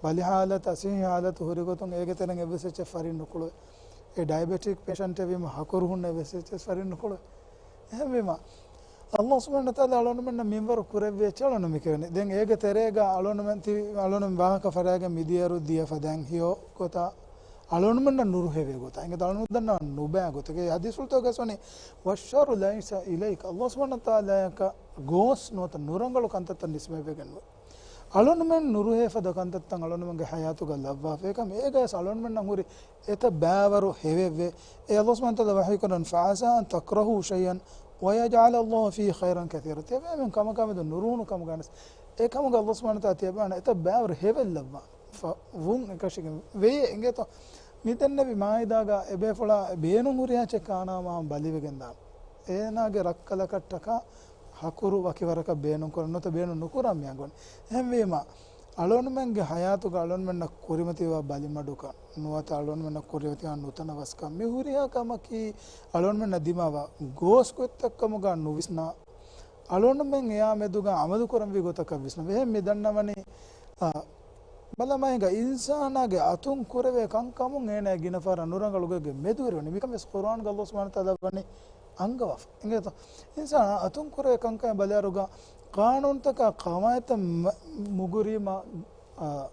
ބަލި ހާލަތު، އަސިހި ހާލަތު ހުރި ގޮތުން އޭގެ ތެރެއިން އެއްވެސް އެއްޗެއް ފަރިން ނުކުޅެވޭ. އެ ޑައިބެޓިކް ޕޭޝަންޓެއް ވީމަ ހަކުރު ހުންނަ އެއްވެސް އެއްޗެއް ފަރިން ނުކުޅެވޭ. އެހެންވީމަ، ﷲ ސުބްޙާނަހޫ ވަތަޢާލާ އަޅުންމެންނަށް މިންވަރު ކުރެއްވި އެއްޗެއް އަޅުން މި ކިޔަނީ. ދެން އޭގެ ތެރޭގަ އަޅުންމެން ތި-، އަޅުން ވާހަކަ ފަރާގެ މިދިޔައިރު ދިޔަ ފަދައިން ހެޔޮ ގޮތަށް އަޅުންމެންނަށް ނުރުހެވޭ ގޮތަށް. އިނގޭތޯ އަޅުން ދަންނަ ނުބައި ގޮތެއް. އެ ހަދީސްފުޅުތަކުގަ ވަނީ، "والشر ليس إليك." ﷲ ސުބްޙާނަހޫ ވަތަޢާލާއަކަށް ގޯސް ނުވަތަ ނުރަނގަޅު ކަންތައްތައް ނިސްބަތްވެގެން ނުވޭ. އަޅުންމެން ނުރުހޭ ފަދަ ކަންތައްތައް އަޅުންމެންގެ ހަޔާތުގަ ލައްވާފަ. އެކަމަކު އޭގައި އަޅުންމެންނަށް ހުރި އެތައް ބައިވަރު ހެވެއްވޭ. އެ ﷲ ސުބްޙާނަހޫ ވަތަޢާލާ ވަޙީކުރަން، "فعسى أن تكرهوا شيئا ويجعل الله فيه خيرا كثيرا." ތިޔަބައިމީހުން ކަމަކާ މެދު ނުރުހުނު ކަމުގަ ވެސް އެކަމުގަ ﷲ ސުބްޙާނަހޫ ވަތަޢާލާ ތިޔަބައިމީހުންނަށް އެތައް ބައިވަރު ހެވެއް ލައްވާ ފަ-، ވުން އެކަށީގެން ވެޔޭ. އިނގޭތޯ؟ މިދެންނެވި މާއިދާގަ އެބޭފުޅާ ބޭނުން ހުރިހާ އެއްޗެއް ކާނާމަ ބަލިވެގެން ދާނެ. އޭނާގެ ރައްކަލަކަށްޓަކާ ހަކުރު ވަކިވަރަކަށް ބޭނުންކުރަން ނުވަތަ ބޭނުން ނުކުރަން މި އަންގަވަނީ. އެހެންވީމަ، އަޅުންމެންގެ ހަޔާތުގަ އަޅުންމެންނަށް ކުރިމަތިވާ ބަލިމަޑުކަން ނުވަތަ އަޅުންމެންނަށް ކުރިމަތިވާ ނުތަނަވަސްކަން މި ހުރިހާ ކަމަކީ އަޅުންމެންނަށް ދިމާވާ ގޯސް ގޮތްތައް ކަމުގަ ނުވިސްނާ، އަޅުންމެން އެއާ މެދުގަ އަމަލު ކުރަންވީ ގޮތަކަށް ވިސްނަން. އެހެން މި ދަންނަވަނީ، އާ، ބަލަމާ އިނގޭ އިންސާނާގެ އަތުން ކުރެވޭ ކަންކަމުން އޭނާ ގިނަ ފަހަރަށް ނުރަނގަޅު ގޮތްގެ މެދުވެރިވަނީ. މިކަން ވެސް ޤުރްއާންގަ ﷲ ސުބްޙާނަހޫ ވަތަޢާލާ ވަނީ އަންގަވާފަ. އިނގޭތޯ؟ އިންސާނާ އަތުން ކުރެވޭ ކަންކަމެއް ބަލާއިރުގަ ޤާނޫނުތަކާ ޤަވާޢިދުތައް މަ-، މުގުރީމަ، އާ،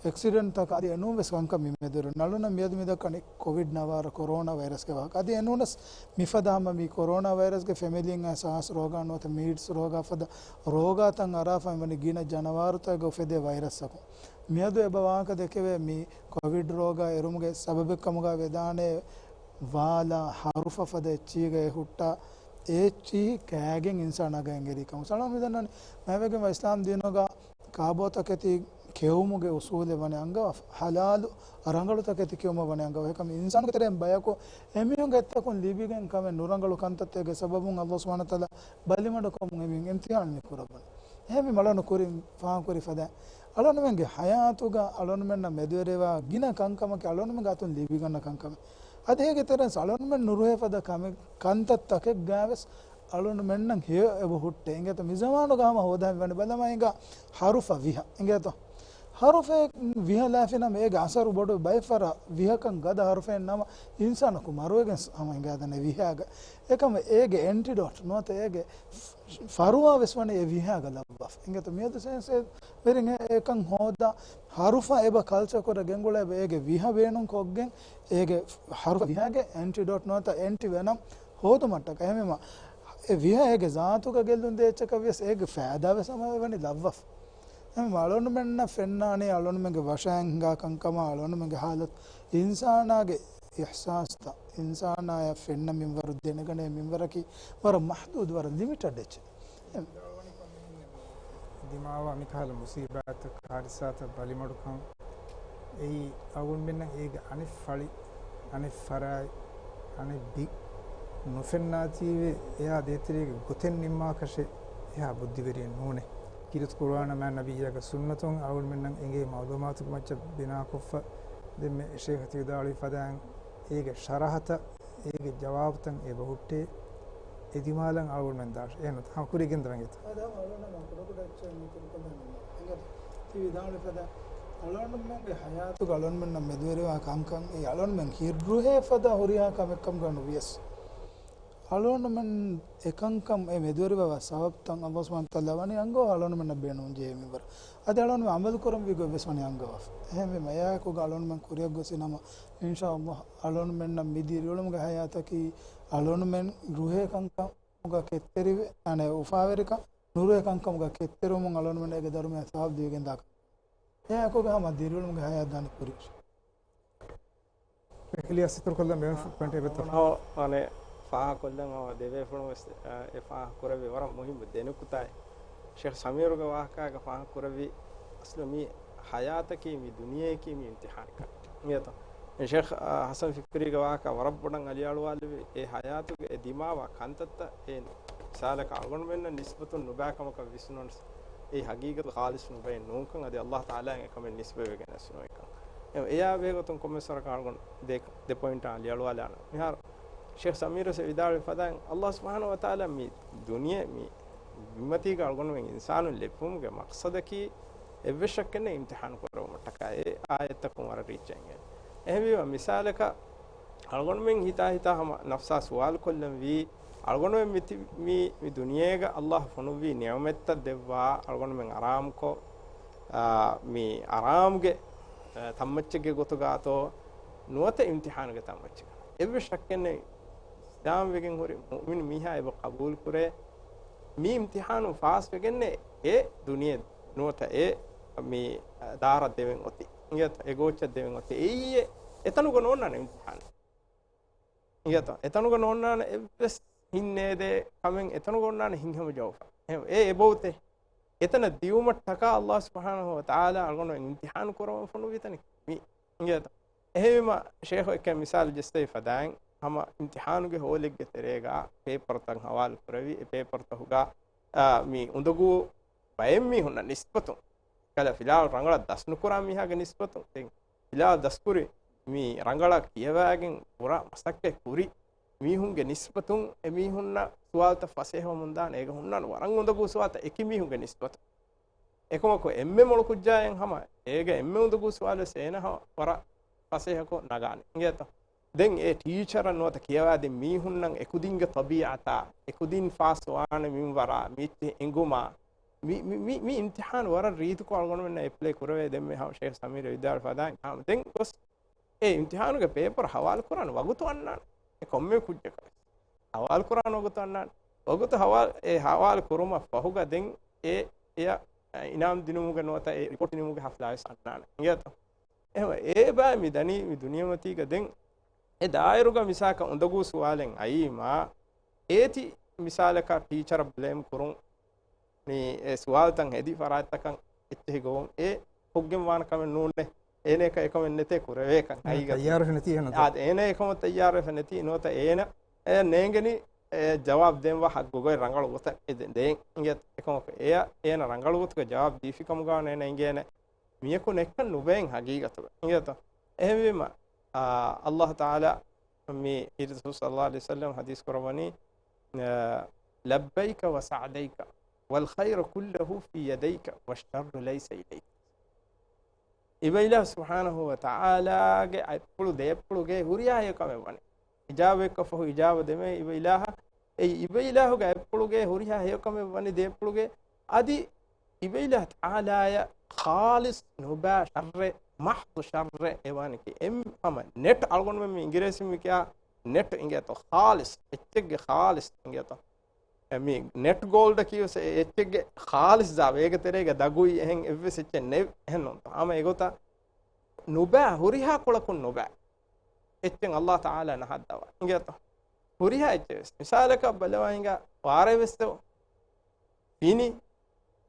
އެކްސިޑެންޓްތަކާ އަދި އެނޫން ވެސް ކަންކަން މި މެދުވެރި. އަޅުންނަށް މިއަދު މި ދައްކަނީ ކޮވިޑް ނަވާރަ ކޮރޯނާ ވައިރަސްގެ ވާހަކަ. އަދި އެނޫނަސް މިފަދަ ހަމަ މި ކޮރޯނާ ވައިރަސްގެ ފެމިލީން އައި ސާސް ރޯގާ ނުވަތަ މީޑްސް ރޯގާ ފަދަ ރޯގާތައް އަރާފަ އިން ވަނީ ގިނަ ޖަނަވާރުތަކުގަ އުފެދޭ ވައިރަސްއަކުން. މިއަދު އެބަ ވާހަކަ ދެކެވޭ މި ކޮވިޑް ރޯގާ އެރުމުގެ ސަބަބެއް ކަމުގަ ވެދާނެ ވާލާ ހަރުފަ ފަދަ އެއްޗީގައި ހުއްޓާ އެ އެއްޗިހި ކާގެން އިންސާނާގަ އެނގެރި ކަމު. ސަޅަން މިދަންނަވަނީ މާތްވެގެންވާ އިސްލާމް ދީނުގަ ކާބޯތަކެތި ކެއުމުގެ އުސޫލެއް ވަނީ އަންގަވާފަ. ޙަލާލު ރަނގަޅު ތަކެތި ކެއުމަށް ވަނީ އަންގަވާ. އެކަމަކު އިންސާނުގެ ތެރެއިން ބަޔަކު އެމީހުންގެ އެއްތަކުން ލިބިގެން ކަމެއް ނުރަނގަޅު ކަންތައްތަކުގެ ސަބަބުން ﷲ ސުބްޙާނަހޫ ވަތަޢާލާ ބަލިމަޑުކަމުން އެމީހުން އިމްތިޙާން މި ކުރައްވަނީ. އެހެންވީމަ އަޅުން ކުރިން ފާހަގަކުރި ފަދައިން އަޅުންމެންގެ ޙަޔާތުގަ އަޅުންމެންނަށް މެދުވެރިވާ ގިނަ ކަންކަމަކީ އަޅުންމެންގެ އަތުން ލިބިގަންނަ ކަންކަމެއް. އަދި އޭގެ ތެރެއިން އަޅުންމެން ނުރުހޭ ފަދަ ކަމެއް ކަންތައްތަކެއްގައި ވެސް އަޅުންމެންނަށް ހެޔޮ އެބަ ހުއްޓޭ. އިނގޭތޯ؟ މި ޒަމާނުގަ ހަމަ ހޯދާ މިވަނީ ބަލަމާ އިނގާ ހަރުފަ ވިހަ. އިނގޭތޯ؟ ހަރުފައެއް ވިހަލާފިނަމަ އޭގެ އަސަރު ބޮޑު ބައެއް ފަހަރަށް ވިހަކަށް ގަދަ ހަރުފައެއް ނަމަ އިންސާނަކު މަރުވެގެން ހަމަ އިނގާދާނެ ވިހާގަ. އެކަމަކު އޭގެ އެންޓިޑޯޓް ނުވަތަ އޭގެ ފަރުވާ ވެސް ވަނީ އެ ވިހާގަ ލައްވާފަ. އިނގޭތޯ؟ މިއަދު ސައިންސް ވެރިން އެ-، އެކަން ހޯދާ ހަރުފަ އެބަ ކަލްޗަރ ކުރަ ގެންގުޅޭ އެ-، އޭގެ ވިހަ ބޭނުން ކޮށްގެން އޭގެ ހަރުފަ ވިހާގެ އެންޓިޑޯޓް ނުވަތަ އެންޓި ވެނަމް ހޯދުމަށްޓަކަ. އެހެންވީމަ އެ ވިހަ އޭގެ ޒާތުގަ ގެއްލުން ދޭ އެއްޗަކަށް ވިޔަސް އޭގެ ފައިދާ ވެސް ހަމަ ވަނީ ލައްވާފަ. އެހެންވީމަ އަޅުންމެންނަށް ފެންނާނީ އަޅުންމެންގެ ވަށައިން ހިނގާ ކަންކަމާ އަޅުންމެންގެ ހާލަތު އިންސާނާގެ އިޙްސާސްތައް އިންސާނާޔަށް ފެންނަ މިންވަރު ދެނެގަނޭ މިންވަރަކީ ވަރަށް މަޙްދޫދު، ވަރަށް ލިމިޓެޑް އެއްޗެއް. ދިމާވާ މިކަހަލަ މުސީބާތްތައް، ކާރިސާތައް، ބަލިމަޑުކަން އެއީ އަޅުގަނޑުމެންނަށް އޭގެ އަނެއް ފަޅި، އަނެއް ފަރާތް، އަނެއް ބި ނުފެންނާތީވެ އެއާ ދޭތެރޭގެ ގޮތެއް ނިންމާކަށެއް އެހާ ބުއްދިވެރިއެއް ނޫނޭ. ކީރިތި ޤުރުއާނާ މާތް ނަބިއްޔާގެ ސުންނަތުން އަޅުގަނޑުމެންނަށް އެނގޭ މަޢުލޫމާތުގެ މައްޗަށް ބިނާކޮށްފަ ދެންމެ ޝޭޚް ތި ވިދާޅުވި ފަދައިން އޭގެ ޝަރަޙަތައް އޭގެ ޖަވާބުތައް އެބަ ހުއްޓޭ، އެ ދިމާލަށް އަޅުގަނޑުމެން ދާށޭ. އޭނަ ހަމަ ކުރިއަށް ގެންދަވަން އެތަ؟ އަދި ހަމަ އަޅުގަނޑަށް ކުޑަކުޑަ އެއްޗެއް މި ކުރިކޮށްދާނަން އިނގޭތޯ؟ ތި ވިދާޅުވި ފަދަ އަޅުގަނޑުމެންގެ ހަޔާތުގަ އަޅުގަނޑުމެންނަށް މެދުވެރިވާ ކަންކަން އެ އަޅުގަނޑުމެން ހިތްރުހޭ ފަދަ ހުރިހާ ކަމެއްކަމުގަ ނުވިޔަސް، އަޅުގަނޑުމެން އެކަންކަން އެ މެދުވެރިވާ ސަބަބުތައް އައްލާހު ސުބްޙާނަހު ވަތަޢާލާ ވަނީ އަންގަވާ އަޅުގަނޑުމެންނަށް ބޭނުން ޖެހޭ މިންވަރަށް. އަދި އަޅުގަނޑުމެން ޢަމަލު ކުރަންވީ ގޮތްވެސް ވަނީ އަންގަވާފަ. އެހެންވީމަ އެއާއެކުގަ އަޅުގަނޑުމެން ކުރިއަށް ގޮސްފި ނަމަ، އިންޝާ އައްލާހު އަޅުގަނޑުމެންނަށް މި ދިރިއުޅުމުގެ ހަޔާތަކީ އަޅުގަނޑުމެން ރުހޭ ކަންކަމުގަ ކެތްތެރިވެ، އަނެއް އުފާވެރިކަން، ނުރުހޭ ކަންކަމުގަ ކެތްތެރިވުމުން އަޅުގަނޑުމެން އޭގެ ދަރުމަޔަށް ސަބަބު ދެވިގެންދާ ކަމެއް. އެއާއެކުގަ ހަމަ ދިރިއުޅުމުގެ ހަޔާތް ދާނީ ކުރިއަށް. އިލްޔާސް އިތުރުކޮށްލަން ބޭނުން ޕޮއިންޓް އެއް ވެއްތޯ؟ އަނެއް ފާހަގަކޮށްލަން އަވަ ދެބޭފުޅުން ވެސް، އެ، އެ ފާހަގަ ކުރެއްވި ވަރަށް މުހިއްމު ދެނުކުތާއެއް. ޝޭޚް ސަމީރުގެ ވާހަކާގަ ފާހަގަ ކުރެއްވި އަސްލު މި ހަޔާތަކީ މި ދުނިޔެއަކީ މި އިމްތިޙާނެއް ކަން. އިނގޭތޯ؟ ޝޭޚް، އަ، ޙަސަން ފިކްރީގެ ވާހަކާ ވަރަށް ބޮޑަށް އަލިއަޅުވާލެވި އެ ހަޔާތުގެ އެ ދިމާވާ ކަންތައްތައް އެ މިސާލަކަށް އަޅުގަނޑުމެންނަށް ނިސްބަތުން ނުބައި ކަމަކަށް ވިސްނުނަސް، އެ ހަގީގަތު ޚާލިޞް ނުބައެއް ނޫންކަން އަދި އައްލާހު ތަޢާލާއަށް އެކަމެއް ނިސްބަތްވެގެން ވެސް ނުވޭކަން. އެ، އެއާ ބެހޭގޮތުން ކޮންމެސް ވަރަކަށް އަޅުގަނޑު ދެ، ދެ ޕޮއިންޓާ އަލިއަޅުވާލާނަން. މިހާރު ޝޭޚް ސަމީރު ވެސް ވިދާޅުވި ފަދައިން އައްލާހު ސުބްޙާނަހު ވަތަޢާލާ މި ދުނިޔެ މި ބިންމަތީގަ އަޅުގަނޑުމެން އިންސާނުން ލެއްވުމުގެ މަޤްޞަދަކީ އެއްވެސް ޝައްކެއް ނެތް އިމްތިޙާނު ކުރެވުމަށްޓަކާ އެ އާޔަތްތަކުން ވަރަށް ރީއްޗަށް އެނގޭނެ. އެހެންވީމަ މިސާލަކަށް އަޅުގަނޑުމެން ހިތާ ހިތާ ހަމަ ނަފްސާ ސުވާލު ކޮށްލަން ވީ، އަޅުގަނޑުމެން މި ތި، މި، މި ދުނިޔޭގަ އައްލާހު ފޮނުއްވި ނިޢުމަތްތައް ދެއްވާ، އަޅުގަނޑުމެން އަރާމްކޮށް، އާ، މި އަރާމްގެ، އާ، ތަންމައްޗެއްގެ ގޮތުގަތޯ ނުވަތަ އިމްތިޙާނުގެ ތަންމައްޗެއް. އެއްވެސް ޝައްކެއް ނެތް އިސްލާމް ވެގެން ހުރި މުއުމިނު މީހާ އެބަ ޤަބޫލު ކުރޭ، މި އިމްތިޙާނު ފާސް ވެގެންނޭ އެ ދުނިޔެ ނުވަތަ އެ މި ދާރަށް ދެވެން އޮތީ. އިނގޭތަ؟ އެ ގޯއްޗަށް ދެވެން އޮތީ. އެއީ އެ، އެތަނުގަ ނޯންނާނެ އިމްތިޙާނު. އިނގޭތަ؟ އެތަނުގަ ނޯންނާނެ އެއްވެސް ހިތް ނޭދޭ ކަމެއް އެތަނުގަ އޮންނާނެ ހިތްހަމަޖައްސާފަ. އެ، އެ އެބައޮތޭ. އެތަނަށް ދިއުމަށްޓަކާ އައްލާހު ސުބްޙާނަހު ވަތަޢާލާ އަޅުގަނޑު އިމްތިޙާނު ކުރަމުން ފޮނުއްވި ތަނެއް މީ. އިނގޭތަ؟ އެހެންވީމަ، ޝޭޚު އެކެއް މިސާލު ޖެއްސެވި ފަދައިން، ހަމަ އިމްތިޙާނުގެ ހޯލެއްގެ ތެރޭގަ ޕޭޕަރުތައް ހަވާލު ކުރެވި، އެ ޕޭޕަރުތަކުގަ، އާ، މި އުނދަގޫ ބައެއް މީހުންނަށް ނިސްބަތުން، ކަލަ ފިލާވަޅު ރަނގަޅަށް ދަސް ނުކުރާ މީހާގެ ނިސްބަތުން، ދެން ފިލާވަޅު ދަސްކުރި މި ރަނގަޅަށް ކިޔަވައިގެން ކުރާ މަސައްކަތް ކުރި މީހުންގެ ނިސްބަތުން އެމީހުންނަށް ސުވާލުތައް ފަސޭހަވަމުންދާނެ. އޭގަ ހުންނާނެ ވަރަށް އުނދަގޫ ސުވާލުތައް އެކި މީހުންގެ ނިސްބަތުން. އެކަމަކު އެންމެ މޮޅު ކުއްޖާއަށް ހަމަ އޭގަ އެންމެ އުނދަގޫ ސުވާލުވެސް އޭނަ ހަ-، ވަރަށް ފަސޭހަކޮށް ނަގާނެ. އިނގޭތަ؟ ދެން އެ ޓީޗަރަށް ނުވަތަ ކިޔަވާދިން މީހުންނަށް އެކުދިންގެ ތަބީޢަތާ، އެކުދިން ފާސް ވާނެ މިންވަރާ، މި އެއްޗެހި އެނގުމާ، މި، މި، މި، މި އިމްތިޙާނު ވަރަށް ރީތިކޮށް އަޅުގަނޑުމެންނަށް އެޕްލައި ކުރެވޭ. ދެންމެ ހަމަ ޝޭޚް ސަމީރު ވިދާޅު ފަދައިން ހަމަ ދެން ގޮސް އެ އިމްތިޙާނުގެ ޕޭޕަރު ހަވާލު ކުރާނެ ވަގުތު އަންނާނެ. އެ ކޮންމެ ކުއްޖަކަށް ވެސް ހަވާލު ކުރާނެ ވަގުތު އަންނާނެ. ވަގުތު ހަވާލު، އެ ހަވާލު ކުރުމަށް ފަހުގަ ދެން އެ، އެޔަށް އިނާމް ދިނުމުގެ ނުވަތަ އެ ރިޕޯޓް ދިނުމުގެ ހަފްލާވެސް އަންނާނެ. އިނގޭތަ؟ އެހެންވެ، އެ ބައި މި ދަނީ މި ދުނިޔެމަތީގަ ދެން އެ ދާއިރުގަ މިސާލަކަށް އުނދަގޫ ސުވާލެއް އައީމާ، އޭތި މިސާލަކަށް ޓީޗަރަށް ބްލޭމް ކުރުން، މި އެ ސުވާލުތައް ހެދި ފަރާތްތަކަށް އެއްޗެހި ގޮވުން އެ ހުއްގެން ވާނެ ކަމެއް ނޫނޭ. އޭނައަކަށް އެކަމެއް ނެތޭ ކުރެވޭކަން. އޭނަ ހަގީގަތުގަ ތައްޔާރުވެފަ ނެތީ އެހެން އާ، އޭނަ އެކަމަށް ތައްޔާރުވެފަ ނެތީ ނުވަތަ އޭނަ އެ ނޭނގެނީ އެ ޖަވާބު ދޭންވާ ހައްގުގައި ރަނގަޅު ގޮތަށް އެ ދެ-، ދޭން. އިނގޭތަ؟ އެކަމަކު އެޔަށް އޭނަ ރަނގަޅު ގޮތުގަ ޖަވާބު ދީފި ކަމުގަ ވަނީ އޭނަ އިނގޭނެ މިޔަކު ނެއްކަން ނުބޭން ހަގީގަތުގަ. އިނގޭތަ؟ އެހެންވީމަ، އާ، އައްލާހު ތަޢާލާ މި ރަސޫލު ޞައްލައްލާހު ޢަލައިހި ވަސައްލަމަ ޙަދީޘް ކުރައްވަނީ، އާ، لبيك وسعديك والخير كله في يديك والشر ليس إليك. އިބައިލާހު ސުބްޙާނަހު ވަ ތަޢާލާގެ އަތްޕުޅު ދޭއްޕުޅުގެ ހުރިހާ ހެޔޮ ކަމެއް ވަނީ. އިޖާބައެއްކަށް ފަހު އިޖާބަ ދެމޭ އިބައިލާހަށް. އެއީ އިބައިލާހުގެ އަތްޕުޅުގެ ހުރިހާ ހެޔޮ ކަމެއް ވަނީ ދޭއްޕުޅުގެ. އަދި އިބައިލާހު ތަޢާލާޔަށް ޚާލިޞް ނުބައި ޝައްރެއް، މަޙްޟު ޝައްރެއް އެވާނެކީ. އެން ހަމަ ނެޓް އަޅުގަނޑުމެން މި އިނގިރޭސިން މި ކިޔާ ނެޓް އިނގޭތޯ ޚާލިޞް، އެއްޗެއްގެ ޚާލިޞް އިނގޭތޯ. އެ މި ނެޓް ގޯލްޑަކީ ވެސް އެ އެއްޗެއްގެ ޚާލިޞް ޒާ ވޭގެ ތެރޭގަ ދަގުއި އެހެން އެއްވެސް އެއްޗެއް ނެތް އެހެން ނޫންތޯ. ހަމަ އެގޮތަށް ނުބައި ހުރިހާ ކޮޅަކުން ނުބައި އެއްޗެއް އައްލާހު ތަޢާލާ ނަހައްދަވާ އިނގޭތޯ. ހުރިހާ އެއްޗެއް ވެސް މިސާލަކަށް ބަލަވާ ހިނގާ ވާރޭ ވެސް ފިނި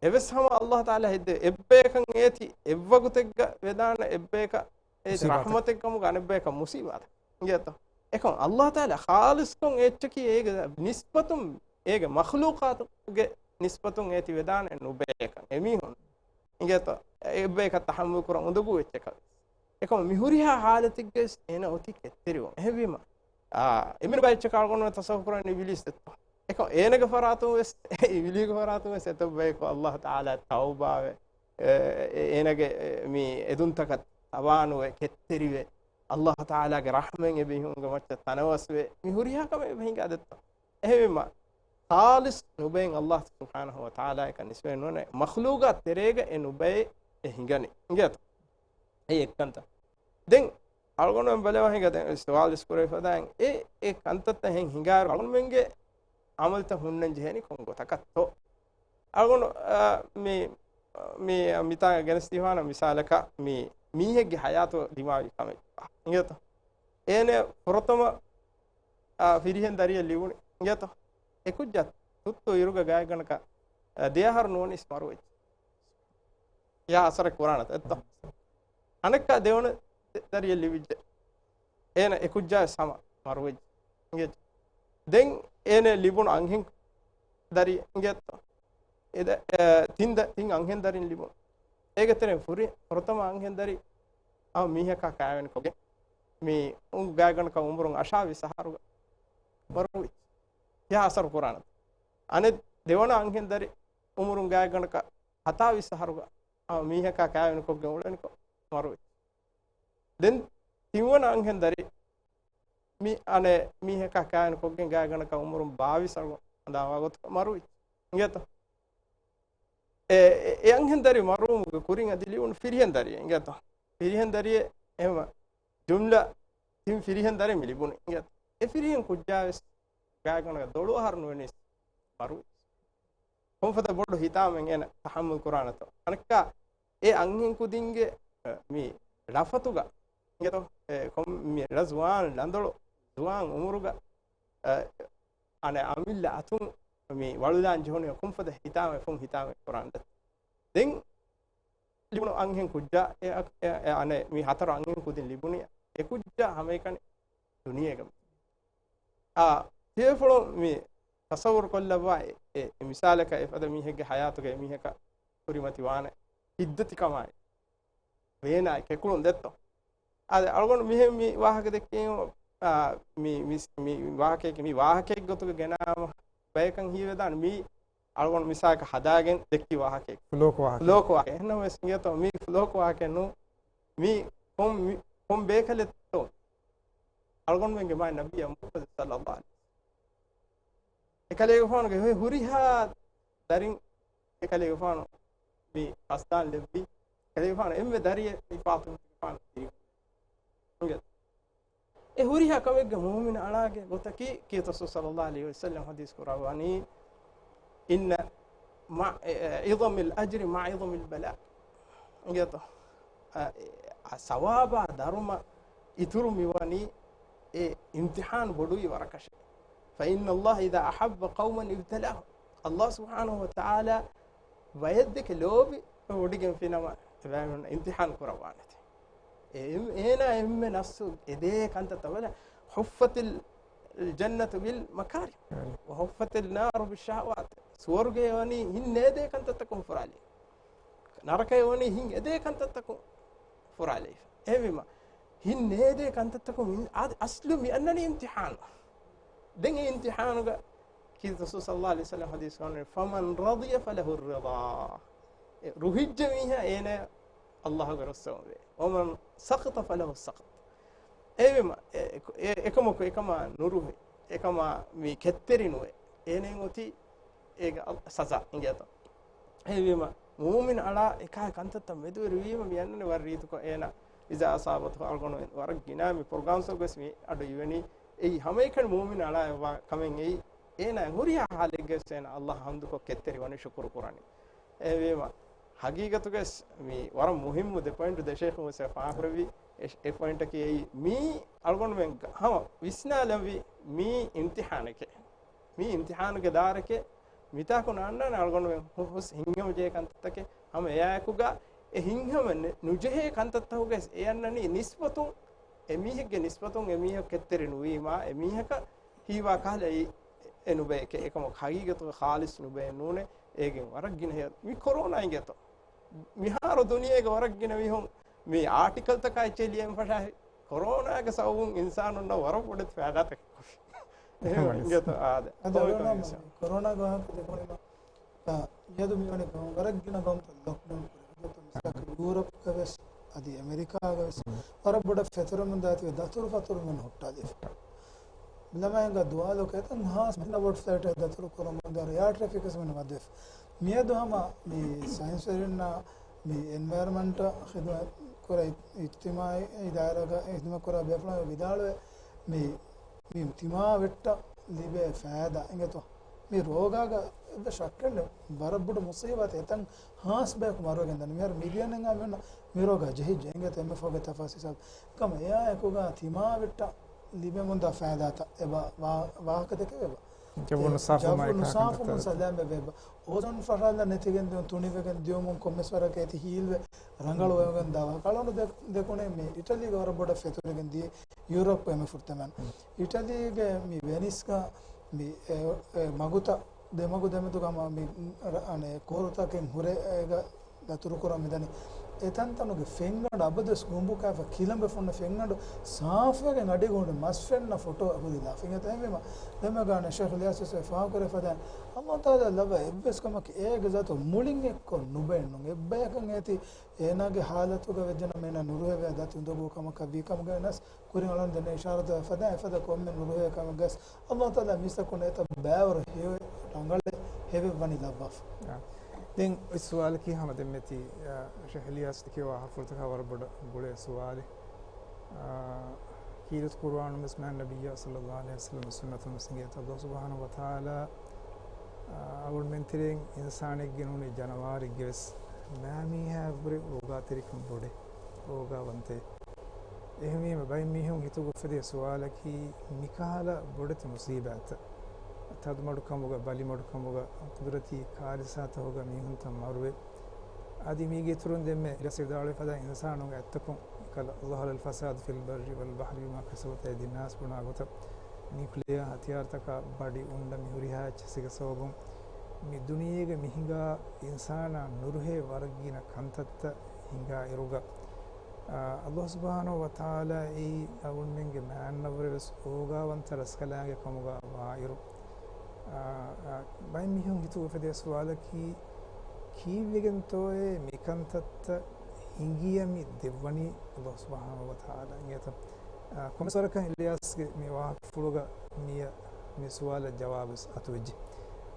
އެވެސް ހަމަ އައްލާހު ތަޢާލާ ހެއްދެވޭ. އެއްބަޔަކަށް އޭތި އެއްވަގުތެއްގަ ވެދާނެ އެއްބަޔަކަށް އޭތި މުޞީބާތެއް. ރަޙްމަތެއް ކަމުގަ އަނެއްބަޔަކަށް މުޞީބާތެއް. އިނގޭތޯ؟ އެކަމަކު އައްލާހު ތަޢާލާ ޚާލިޞްކޮށް އެއްޗަކީ އޭގެ ނިސްބަތުން އޭގެ މަޚްލޫޤާތުގެ ނިސްބަތުން އޭތި ވެދާނެ ނުބައެއްކަން. އެމީހުން އިނގޭތޯ؟ އެއްބަޔަކަށް ތަޙައްމުލް ކުރަން އުނދަގޫ އެއްޗަކަށް. އެކަމަކު މި ހުރިހާ ޙާލަތެއްގަވެސް އޭނަ އޮތީ ކެތްތެރިވުން. އެހެންވީމަ، އާ، އެންމެ ނުބައި އެއްޗަކަށް އަޅުގަނޑުމެން ތަޞައްވަރު ކުރަނީ އިބިލީސް ދެއްތޯ؟ އެކަމަކު އޭނަގެ ފަރާތުން ވެސް، އިބިލީގެ ފަރާތުން ވެސް އެތައް ބަޔަކު އައްލާހު ތަޢާލާ ތައުބާވެ، އެ، އޭނަގެ، އެ، މި އެދުންތަކަށް ތަބާނުވެ، ކެތްތެރިވެ، ﷲ ތަޢާލާގެ ރަޙްމަތް އެބިހުންގެ މައްޗަށް ތަނަވަސްވެ، މި ހުރިހާ ކަމެއް އެބަ ހިނގާ ދެއްތޯ. އެހެންވީމަ، ޚާލިޞް ނުބައިން ﷲ ސުބްޙާނަހޫ ވަތަޢާލާއަކަށް ނިސްބަތް ނުވާނެ، މަޚްލޫޤާތް ތެރޭގަ އެ ނުބައެއް އެ ހިނގަނީ. އިނގޭތޯ؟ އެއީ އެއްކަންތައް. ދެން އަޅުގަނޑުމެން ބަލަވާ ހިނގާ، ދެން ސުވާލު އިސްކުރެވިފަދައިން އެ، އެ ކަންތައްތައް ހެން ހިނގާއިރު އަޅުގަނޑުމެންގެ އަމަލުތައް ހުންނަން ޖެހޭނީ ކޮން ގޮތަކަށްތޯ؟ އަޅުގަނޑު، އާ، މި، މި، މިތާ ގެނެސްދީފާނަ މިސާލަކަށް މި މީހެއްގެ ހަޔާތު ދިމާވި ކަމެއް. އިނގޭތޯ؟ އޭނަ ފުރަތަމަ، އާ، ފިރިހެން ދަރިއެއް ލިބުނީ. އިނގޭތޯ؟ އެ ކުއްޖާ ތުއްތު އިރުގަ ގާތްގަނޑަކަށް، އާ، ދެ އަހަރު ނުވަނީސް މަރުވެއްޖެ. އެއާ އަސަރެއް ކުރާނަތަ އެއްތޯ؟ އަނެއްކާ ދެވަނަ ދަރިއެއް ލިބިއްޖެ. އޭނަ އެ ކުއްޖާ ވެސް ހަމަ މަރުވެއްޖެ. އިނގޭތޯ؟ ދެން އޭނަ ލިބުނު އަންހެން ދަރި އިނގޭތޯ؟ އެ ދަ-، އެ، ތިން ދަ-، ތިން އަންހެން ދަރިން ލިބުނު. އޭގެ ތެރެއިން ފުރި-، ފުރަތަމަ އަންހެން ދަރި އާ މީހަކާ ކާވެނިކޮށްގެން މި އުނގާގަނޑަކަށް އުމުރުން އަށާވީސް އަހަރުގަ މަރުވި. އެއާ އަސަރު ކުރާނަތަ؟ އަނެއް ދެވަނަ އަންހެން ދަރި އުމުރުން ގާތްގަނޑަކަށް ހަތާވީސް އަހަރުގަ އާ މީހަކާ ކާވެނިކޮށްގެން އުޅެނިކޮށް މަރުވި. ދެން ތިންވަނަ އަންހެން ދަރި މި އަނެއް މީހަކާ ކާވެނިކޮށްގެން ގާތްގަނޑަކަށް އުމުރުން ބާވީސް އަހަރު ހަނދާންވާ ގޮތަކަށް މަރުވި. އިނގޭތޯ؟ އެ، އެ، އެ އަންހެން ދަރި މަރުވުމުގެ ކުރިން އަދި ލިބުނު ފިރިހެން ދަރިއެއް. އިނގޭތޯ؟ ފިރިހެން ދަރިއެއް އެހެން ޖުމްލަ ތިން ފިރިހެން ދަރި މި ލިބުނީ. އިނގޭތޯ؟ އެ ފިރިހެން ކުއްޖާ ވެސް ގާތްގަނޑަކަށް ދޮޅު އަހަރު ނުވެނީސް މަރުވި. ކޮންފަދަ ބޮޑު ހިތާމައެއް އޭނަ ތަޙައްމަލް ކުރާނެތޯ؟ އަނެއްކާ އެ އަންހެން ކުދިންގެ، އެ، މި ޅަފަތުގަ އިނގޭތޯ؟ އެ ކޮން މި ޅަ ޒުވާން ޅަނދޮޅު ޒުވާން އުމުރުގަ، އެ، އަނެއް އަމިއްލަ އަތުން މި ވަޅުލާން ޖެހުނީ ކޮންފަދަ ހިތާމަ، ފުން ހިތާމަ ކުރާން ދެ. ދެން ލިބުނު އަންހެން ކުއްޖާ، އެ، އެ، އެ، އަނެއް މި ހަތަރު އަންހެން ކުދިން ލިބުނީ އެ ކުއްޖާ ހަމައެކަނި ދުނިޔޭގަ. އާ، ތިޔަފުޅު މި ތަޞައްވުރު ކޮށްލައްވާ އެ، އެ، އެ މިސާލަކަށް އެފަދަ މީހެއްގެ ހަޔާތުގަ އެ މީހަކަށް ކުރިމަތިވާނެ ހިތްދަތިކަމާއި ވޭނާއި ކެކުޅުން ދެއްތޯ؟ އާދެ، އަޅުގަނޑު މިހެން މި ވާހަކަ ދެއްކީމު، އާ، މި، މި، މި ވާހަކައެއް، މި ވާހަކައެއް ގޮތުގަ ގެނާމަ ބަޔަކަށް ހީވެދާނެ މީ އަޅުގަނޑު މިސާލަކަށް ހަދާގެން ދެއްކި ވާހަކައެއް. ފުލޯކު ވާހަކައެއް. ފުލޯކު ވާހަކައެއް. އެހެންނަމަވެސް އިނގޭތޯ މީ ފުލޯކު ވާހަކައެއް ނޫން. މީ ކޮން، މި ކޮން ބޭކަލެއްތޯ؟ އަޅުގަނޑުމެންގެ މާތް ނަބިއްޔާ މުޙައްމަދު ޞައްލައްލާހު ޢަލައިހި ވަސައްލަމް. އެކަލޭގެފާނުގެ ހުރިހާ ދަރިން އެކަލޭގެފާނު މި އަސްދާން ލެއްވި. އެކަލޭގެފާނު އެންމެ ދަރިއެއް މި ފާޠިމަތުގެފާނު ދީ. އެ ހުރިހާ ކަމެއްގެ މުއުމިން އަޅާގެ ގޮތަކީ ކީރިތި ރަސޫލު ޞައްލައްލާހު ޢަލައިހި ވަސައްލަމް ޙަދީޘް ކުރައްވަނީ، إن مع عظم الأجر مع عظم البلاء. އިނގޭތޯ؟ އަ، އެ، އަ، ސަވާބާ ދަރުމަ އިތުރު މިވަނީ އެ އިމްތިޙާން ބޮޑުވި ވަރަކަށޭ. فإن الله إذا أحب قوما ابتلاهم. ﷲ ސުބްޙާނަހޫ ވަތަޢާލާ ބައެއްދެކެ ލޯބި ވޮޑިގެންފިނަމަ އެބައިމީހުން އިމްތިޙާން ކުރައްވާނެތެ. އެ، އެ، އޭނާ އެންމެ ނަފްސު އެދޭ ކަންތައްތައް ބަލަ، حفت الجنة بالمكاره وحفت النار بالشهوات. ސުވަރުގޭ ވަނީ ހިތް އެދޭ ކަންތައްތަކުން ފުރާލި. ނަރަކައެއް ވަނީ ހިތް އެދޭ ކަންތައްތަކުން ފުރާލެވިފަ. އެހެންވީމަ، ހިތް އެދޭ ކަންތައްތަކުން އަ-، އަސްލު މި އަންނަނީ އިމްތިޙާނު. ދެން އެ އިމްތިޙާނުގަ ކީރިތި ރަސޫލު ޞައްލައްލާހު ޢަލައިހި ވަސައްލަމް ޙަދީޘް ކުރައްވަނީ، فمن رضي فله الرضا. އެ ރުހިއްޖެ މީހާ އޭނަ ﷲ ގެ ރުއްސެވުން ވޭ. ومن سخط فله السخط. އެހެންވީމަ، އެ، އެ، އެކަމަކު އެކަމާ ނުރުހި، އެކަމާ މި ކެތްތެރި ނުވޭ. އޭނައަށް އޮތީ އޭގެ އަ-، ސަޒާ އިނގޭތޯ. އެހެންވީމަ، މުއުމިން އަޅާ އެކާ ކަންތައްތައް މެދުވެރިވީމަ މި އަންނަނީ ވަރަށް ރީތިކޮށް އޭނަ إذا أصابته އަޅުގަނޑު ވަރަށް ގިނަ މި ޕްރޮގްރާމްސްގަސް މި އަޑު އިވެނީ. އެއީ ހަމައެކަނި މުއުމިން އަޅާއަށްވާ ކަމެއް އެއީ. އޭނާ ހުރިހާ ހާލެއްގަސް އޭނާ ﷲ އަށް ޙަމްދުކޮށް ކެތްތެރި ވަނީ ޝުކުރު ކުރަނީ. އެހެންވީމަ، ޙަޤީޤަތުގަސް މި ވަރަށް މުހިއްމު ދެ ޕޮއިންޓު ދެ ޝޭޚުން ވެސް ފާހަގަކުރެއްވި އެ، އެ ޕޮއިންޓަކީ އެއީ، މީ އަޅުގަނޑުމެން ހަމަ ވިސްނާލަންވީ މީ އިމްތިޙާނެކޭ. މީ އިމްތިޙާނުގެ ދާއިރެކޭ. މިތާކު ނާންނާނެ އަޅުގަނޑުމެން ހު-، ހުސް ހިތްހަމަޖެހޭ ކަންތައްތަކެއް. ހަމަ އެއާއެކުގަ އެ ހިތްހަމަ ނު-، ނުޖެހޭ ކަންތައްތަކުގަސް އެ އަންނަނީ ނިސްބަތުން، އެ މީހެއްގެ ނިސްބަތުން އެ މީހަކު ކެތްތެރި ނުވީމާ، އެ މީހަކަށް ހީވާ ކަހަލަ އެއީ އެ ނުބައެކޭ. އެކަމަކު ޙަޤީޤަތުގަ ޚާލިޞް ނުބައެއް ނޫނޭ. އޭގެން ވަރަށް ގިނަ ހެޔޮ-، މި ކޮރޯނާ އިނގޭތޯ. މިހާރު ދުނިޔޭގެ ވަރަށް ގިނަ މީހުން މި އާޓިކަލްތަކާ އެއްޗެއް ލިޔެން ފަށާފި. ކޮރޯނާގެ ސަބަބުން އިންސާނުންނަށް ވަރަށް ބޮޑެތި ފައިދާތަކެއް ކޮށްފި. އެހެން އިނގޭތޯ އާދެ. އަދި ކޮވިޑް ވައިރަސް. ކޮރޯނާގެ ވާހަކަ ދެކޮޅީމަ، އާ، މިއަދު މިވަނީ ވަރަށް ގިނަ ގައުމުތައް ލޮކްޑައުން ކުރެވި. ޔޫރަޕްގަ ވެސް އަދި އެމެރިކާގަ ވެސް ވަރަށް ބޮޑަށް ފެތުރެމުން ދާތިބެ ދަތުރު ފަތުރު މިން ހުއްޓާލިފަ. ލަމާއިންގަ ދުވާލު ކެތަން ހާސް މިންނަ ވެބްސައިޓަށް ދަތުރު ކުރަމުން ދާ އެއާ ޓްރެފިކް ވެސް މިން ވަދެފަ. މިއަދު ހަމަ މި ސައިންސްވެރިންނާ މި އެންވަޔަރަމަންޓަށް ޚިދުމަތް ކުރާ އި-، އިޖްތިމާޢީ ދާއިރާގަ ޚިދުމަތް ކުރާ ބޭފުޅުން ވިދާޅުވޭ މި، މި ތިމާ ވެއްޓަށް ލިބޭ ފައިދާ އިނގޭތޯ. މި ރޯގާގަ އެއްވެސް ޝައްކެއް ނެތް. ވަރަށް ބޮޑު މުސީބާތެއް އެތަން ހާސް ބަޔަކު މަރުވެގެން ދާނެ. މިހާރު މިލިއަނެއް އާ މި ރޯގާ ޖެހިއްޖެ އިނގޭތޯ އެންއެފްއޯގެ ތަފާސް ހިސާބު. އެކަމަ އެއާ އެކުގަ ތިމާ ވެއްޓަށް ލިބެމުންދާ ފައިދާތައް އެބަ ވާ-، ވާހަކަ ދެކެވޭބަ. ޖައްވު ނުސާފުވުމާ ޖައްވު ނުސާފުވުމުން ސަލާމަތް ވޭބަ. އޯޒޯން ފަށާލަ ނެތިގެން ދިޔުން، ތުނިވެގެން ދިޔުމުން ކޮންމެސް ވަރަކަށް އޭތި ހީލްވެ ރަނގަޅު ވެވެގެން ދާ ވާހަކަ. އަޅުގަނޑު ދެ-، ދެކުނޭ މި އިޓަލީގަ ވަރަށް ބޮޑަށް ފެތުރިގެން ދިޔަ ޔޫރަޕް އެންއެފްއޯ ފުރަތަމަ. އިޓަލީގެ މި ވެނިސްގަ މި އެ، އެ މަގުތައް ދެމަގު ދެމެދުގަ ހަމަ މި ރަ-، އަނެއް ކޯރުތަކެއް ހުރެ އޭގަ ދަތުރުކުރަން މިދަނީ. އެތަންތަނުގެ ފެންގަނޑު އަބަދުވެސް ގޮނބުކާފަ ކިލަނބެ ފުންނަ ފެންގަނޑު ސާފުވެގެން އަޑިގަ ހުރި މަސް ފެންނަ ފޮޓޯ ހުރިލާފަ. އިނގޭތޯ އެހެންވީމަ ދެމެގާނެ ޝޭޚް އިލްޔާސް ވެސް ފާހަގަކުރެ ފަދައިން އައްލާހު ތަޢާލާ ލައްވާ އެއްވެސް ކަމަކީ އޭގެ ޒާތު މުޅިން އެއްކޮށް ނުބޭނުން. އެއްބަޔަކަށް އޭތި އޭނާގެ ހާލަތުގަ ވެއްޖެނަމަ އޭނާ ނުރުހެވޭ ދަތި އުނދަގޫ ކަމަކަށް ވީ ކަމުގައި ވެސް ކުރިން އަޅުން ދެންނެވި އިޝާރަތުގެ ފަދައިން އެފަދަ ކޮންމެ ނުރުހެވޭ ކަމެއްގަސް އައްލާހު ތަޢާލާ މީސްތަކުން އެތައް ބައިވަރު ހެޔޮ ރަނގަޅެއް ހެވެއްވަނީ ލައްވާފަ. އާ. ދެން އޮތް ސުވާލަކީ ހަމަ ދެންމެތި، އާ، ޝޭޚް އިލްޔާސް ދެކެވި ވާހަކަފުޅުތަކާ ވަރަށް ބޮޑަށް ގުޅޭ ސުވާލެއް. އާ، ކީރިތި ޤުރުއާނުން ވެސް މާތް ނަބިއްޔާ ޞައްލައްލާހު ޢަލައިހި ވަސައްލަމަ ސުންނަތުން ވެސް އިނގޭތޯ އައްލާހު ސުބްޙާނަހޫ ވަތަޢާލާ، އާ، އަޅުގަނޑުމެން ތެރެއިން އިންސާނެއްގެ ނޫނީ ޖަނަވާރެއްގެ ވެސް މާ މީހާއަށްވުރެ ރޯގާތެރިކަން ބޮޑޭ، ރޯގާވަންތައެއް. އެހެންވީމަ ބައެއް މީހުން ހިތުގަ އުފެދޭ ސުވާލަކީ، މިކަހަލަ ބޮޑެތި މުސީބާތައް، ތަދުމަޑުކަމުގަ، ބަލިމަޑުކަމުގަ، ޤުދުރަތީ ކާރިސާތަކުގަ މީހުންތައް މަރުވެ، އަދި މީގެ އިތުރުން ދެންމެ އިލްޔާސް ވިދާޅުވި ފަދަ އިންސާނުންގެ އަތްތަކުން ކަލަ، ظهر الفساد في البر والبحر بما كسبت أيدي الناس ބުނާ ގޮތަށް، ނިއުކްލިއާ ހަތިޔާރުތަކާ ބަޑި އުނޑަ މި ހުރިހާ އެއްޗެއްގެ ސަބަބުން މި ދުނިޔޭގަ މި ހިނގާ އިންސާނާ ނުރުހޭ ވަރަށް ގިނަ ކަންތައްތައް ހިނގާ އިރުގަ، އާ، އައްލާހު ސުބްޙާނަހޫ ވަތަޢާލާ އެއީ އަޅުގަނޑުމެންގެ މާތްނަށްވުރެ ވެސް ރޯގާވަންތަ ރަސްކަލާނގެ ކަމުގަ ވާއިރު، އާ، އާ، ބައެއް މީހުން ހިތުގަ އުފެދޭ ސުވާލަކީ، ކީއްވެގެންތޯއޭ މި ކަންތައްތައް ހިނގިޔަ މި ދެއްވަނީ އައްލާހު ސުބްޙާނަހޫ ވަތަޢާލާ އިނގޭތަ؟ އާ، ކޮންމެސް ވަރަކަށް އިލްޔާސްގެ މި ވާހަކަފުޅުގަ މިއަށް މި ސުވާލަށް ޖަވާބުވެސް އަތުވެއްޖެ.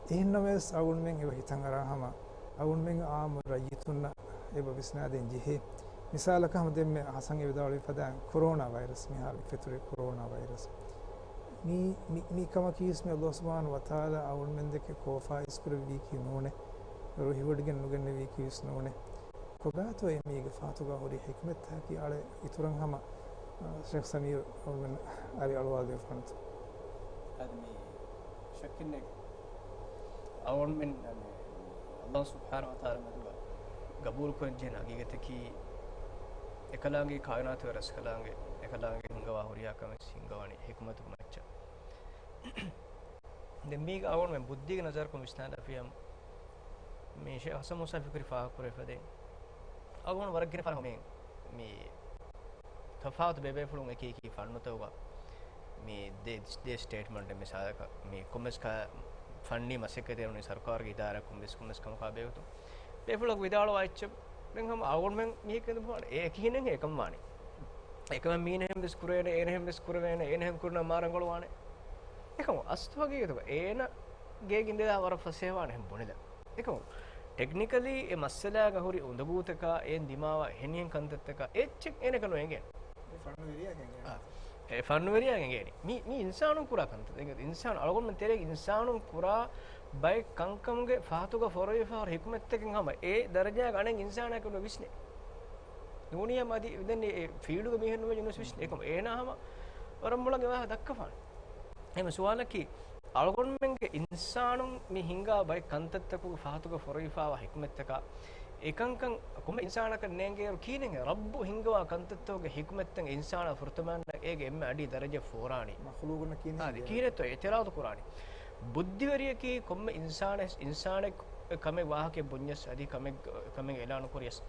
އެހެންނަމަވެސް އަޅުގަނޑުމެން އެބަ ހިތަށް އަރާ ހަމަ އަޅުގަނޑުމެން އާއްމު ރައްޔިތުންނަށް އެބަ ވިސްނާދޭން ޖެހޭ. މިސާލަކަށް ހަމަ ދެންމެ ހަސަން އެ ވިދާޅުވި ފަދައިން ކޮރޯނާ ވައިރަސް، މިހާރު ފެތުރި ކޮރޯނާ ވައިރަސް. މީ، މި، މި ކަމަކީވެސް މި އައްލާހު ސުބްޙާނަހޫ ވަތަޢާލާ އަޅުގަނޑުމެންދެކެ ކޯފާ އިސްކުރެއްވީކީ ނޫނޭ. ރުހިވޮޑިގެން ނުގެންނެވީކީވެސް ނޫނޭ. ކޮބާތޯ އެ މީގެ ފަހަތުގަ ހުރި ޙިކްމަތްތަކަކީ؟ އަޅެ އިތުރަށް ހަމަ، އަ، ޝޭޚް ސަމީރު އަޅުގަނޑުމެން އަރި އަޅުވާލެވިފާނެތޯ؟ އަދި މީ ޝައްކެއްނެތް. އަޅުގަނޑުމެން، އަނެ، އައްލާހު ސުބްޙާނަހޫ ވަތަޢާލާ މެދުގަ ގަބޫލުކުރަންޖެހޭނެ ހަގީގަތަކީ، އެކަލާނގެ ކާއިނާތުގެ ރަސްކަލާނގެ، އެކަލާނގެ ހިންގަވާ ހުރިހާ ކަމެއް ހިންގަވާނީ ޙިކްމަތުގެ މައްޗަށް. ދެން މީގަ އަޅުގަނޑުމެން ބުއްދީގެ ނަޒަރަކުން ވިސްނާލާފިޔަމް، މި ޝޭޚް ހަސަން މޫސާ ފިކުރި ފާހަގަކުރެވިފަދައިން، އަޅުގަނޑު ވަރަށް ގިނަ ފަހަރަށް ހުމޭން މި ތަފާތު ބޭބޭފުޅުން އެކި އެކި ފަންނުތަކުގަ މި ދޭ، ދޭ ސްޓޭޓްމަންޓެއް މިސާލަކަށް، މި ކޮންމެސް ކަ-، ފަންނީ މަސައްކަތެއް ނޫނީ ސަރުކާރުގެ އިދާރާއަކުން ވެސް ކޮންމެސް ކަމަކާ ބެހޭގޮތުން ބޭފުޅަކު ވިދާޅުވާ އެއްޗެއް ދެން ހަމަ އަޅުގަނޑުމެން މީހެއްގެ އެނދުން ހުވާނެ. އެ އެކިހިނެއް އެކަން ވާނެ. އެކަމަށް މީނަހެން ވެސް ކުރެވޭނެ، އޭނަހެން ވެސް ކުރެވޭނެ، އޭނަހެން ކުރުނަ މާ ރަނގަޅުވާނެ. އެކަމު އަސްލު ހަގީގަތުގަ އޭނަގެ ގިނދެލާ ވަރަށް ފަސޭހަވާނެ ހެން ބުނެލަ. އެކަމު ޓެކްނިކަލީ އެ މައްސަލާގަ ހުރި އުނދަގޫތަކާ އޭން ދިމާވާ އެހެނިހެން ކަންތައްތަކާ އެއްޗެއް އޭނަކަށް ނުއެނގޭނެ. އެ ފަންނުވެރިޔާ އެނގޭނެ. އާ، އެ ފަންނުވެރިޔާ އެނގޭނެ. މީ، މީ އިންސާނުން ކުރާ ކަންތައް. އެ އިންސާނު، އަޅުގަނޑުމެން ތެރޭގެ އިންސާނުން ކުރާ ބައެއް ކަންކަމުގެ ފަހަތުގަ ފޮރުވިފަ ހުރި ޙިކުމަތްތަކެއް ހަމަ އެ ދަރަޖާގަ އަނެއް އިންސާނާއަކަށް ނުވިސްނޭ. ނޫނީ ހަމަ އަދި ދެން އެ ފީލްޑުގެ މީހެއް ނުވެ ނުވިސްނޭ. އެކަމު އޭނާ ހަމަ ވަރަށް މޮޅަށް ވާހަކަ ދައްކަފާނެ. އެހެން ސުވާލަކީ، އަޅުގަނޑުމެންގެ އިންސާނުން މި ހިނގާ ބައެއް ކަންތައްތަކުގެ ފަހަތުގަ ފޮރުވިފާވާ ޙިކުމަތްތަކާ، އެކަންކަން ކޮންމެ އިންސާނަކަށް ނޭނގޭއިރު ކިހިނެއް ރައްބު ހިންގަވާ ކަންތައްތަކުގެ ޙިކުމަތްތައް އިންސާނާ ފުރަތަމައަށް އޭގެ އެންމެ އަޑި ދަރަޖަ ފޯރާނީ؟ މަޚްލޫގުންނަށް ކިހިނެއް އާދެ، ކިހިނެއްތޯ އިޢުތިރާޟު ކުރާނީ؟ ބުއްދިވެރިޔަކީ ކޮންމެ އިންސާނެއް، އިންސާނެއް ކަމެއް ވާހަކައެއް ބުންޏަސް އަދި ކަމެއް، ކަމެއް އިޢުލާނު ކުރިޔަސް،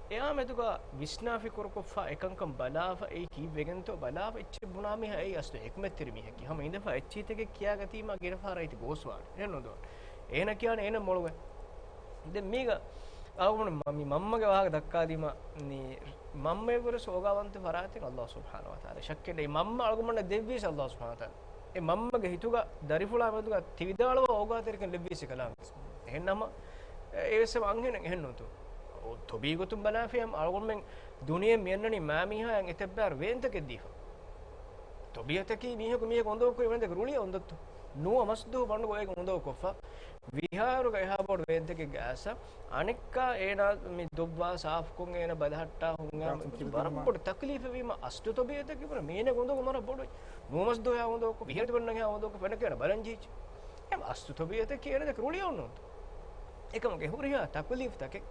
އެއާ މެދުގަ ވިސްނާ ފިކުރުކޮށްފަ އެކަންކަން ބަލާފަ އެއީ ކީއްވެގެންތޯ ބަލާފަ އެއްޗެއް ބުނާ މީހާ އެއީ އަސްލު ޙިކުމަތްތެރި މީހަކީ. ހަމަ އިނދެފަ އެއްޗިތަކެއް ކިޔާގަތީމާ ގިނަ ފަހަރަށް އޭތި ގޯސްވާނެ. އެހެން ނުދޯ؟ އޭނަ ކިޔާނެ އޭނަ މޮޅުވެ. ދެން މީގަ އަޅުގަނޑު މަ-، މި މަންމަގެ ވާހަކަ ދައްކާދީމަ، މި މަންމައެއްވުރެސް އޯގާވަންތަ ފަރާތެއް އައްލާހު ސުބްޙާނަހު ވަތަޢާލާ. ޝައްކެއް ނެތް، މަންމަ އަޅުގަނޑަށް ދެއްވީސް އައްލާހު ސުބްޙާނަހު ވަތަޢާލާ. އެ މަންމަގެ ހިތުގަ ދަރިފުޅާ މެދުގަ ތި ވިދާޅުވާ އޯގާތެރިކަން ލެއްވީސް ކަލާނގެ. އެހެންނަމަ، އެ ވެސް އަންހެނެއް އެހެން ނޫންތޯ. ތޮބީޢަތުން ބަލާފިޔަމް އަޅުގަނޑުމެން ދުނިޔެ މިއަންނަނީ މާ މީހާއަށް އެތައްބާރު ވޭންތަކެއް ދީފަ. ތޮބީޢަތަކީ މީހަކު މީހަކު އުނދަގޫ ކުރި ވޭންތަކެއް ރުޅި އުނދައްތޯ. ނުވަ މަސްދުވަހު ބަނޑުގަ އޭގެ އުނދަގޫ ކޮށްފަ. ވިހާރުގަ އެހާ ބޮޑު ވޭންތަކެއްގަ އައިސް އަނެއްކާ އޭނާ މި ދޮއްވާ ސާފުކޮށް އޭނާ ބަލަހައްޓާ ހުން ވަރަށް ބޮޑު ތަކްލީފެއް ވީމަ އަސްލު ތޮބީޢަތަކީ ބުނަ މީނަގެ އުނދަގޫ މަރަށް ބޮޑު. ނުވަ މަސްދުވަހު އުނދަގޫ ކޮށް ވިހާރަ ތިބަންނަގެ އުނދަގޫ ކޮށް ފެނަކޭނަ ބަލަން ޖީޗި. އެ އަސްލު ތޮބީޢަތަކީ އޭނަ ދެކެ ރުޅި އޮންނޫންތޯ. އެކަމަކު އެ ހުރިހާ ތަކުލީފްތަކެއް،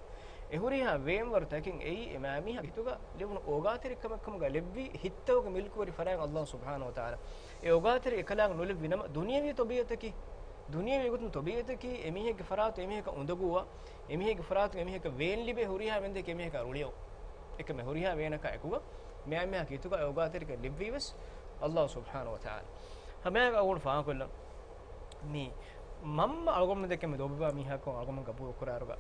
އެ ހުރިހާ ވޭންވަރުތަކެއް އެއީ އެ މާމީހާގެ ހިތުގަ ލިބުނު އޯގާތެރިކަމެއް ކަމުގަ ލެއްވި ހިތްތަކުގެ މިލްކުވެރި ފަރާތް އައްލާހު ސުބްޙާނަހު ވަތަޢާލާ. އެ އޯގާތެރި އެކަލާނގެ ނުލެއްވި ނަމަ، ދުނިޔަވީ ތޮބީޢަތަކީ، ދުނިޔަވީ ގޮތުން ތޮބީޢަތަކީ އެމީހެއްގެ ފަރާތު އެމީހަކަށް އުނދަގޫވާ، އެމީހެއްގެ ފަރާތު އެމީހަކަށް ވޭން ލިބޭ ހުރިހާ ވޭންތަކެއް އެމީހަކާ ރުޅިއޮ. އެކަމެ ހުރިހާ ވޭނަކާ އެކުގަ މިއާމީހާގެ ހިތުގަ އޯގާތެރިކަން ލެއްވީވެސް އައްލާހު ސުބްޙާނަހު ވަތަޢާލާ. ހަމައެއާ އަޅުގަނޑު ފާހަގަކޮށްލަން. މި މަންމަ އަޅުގަނޑުމެން ދެކެ މި ލޯބިވާ މީހާކޮށް އަޅުގަނޑުމެން ގަބޫލު ކުރާއިރުގަ،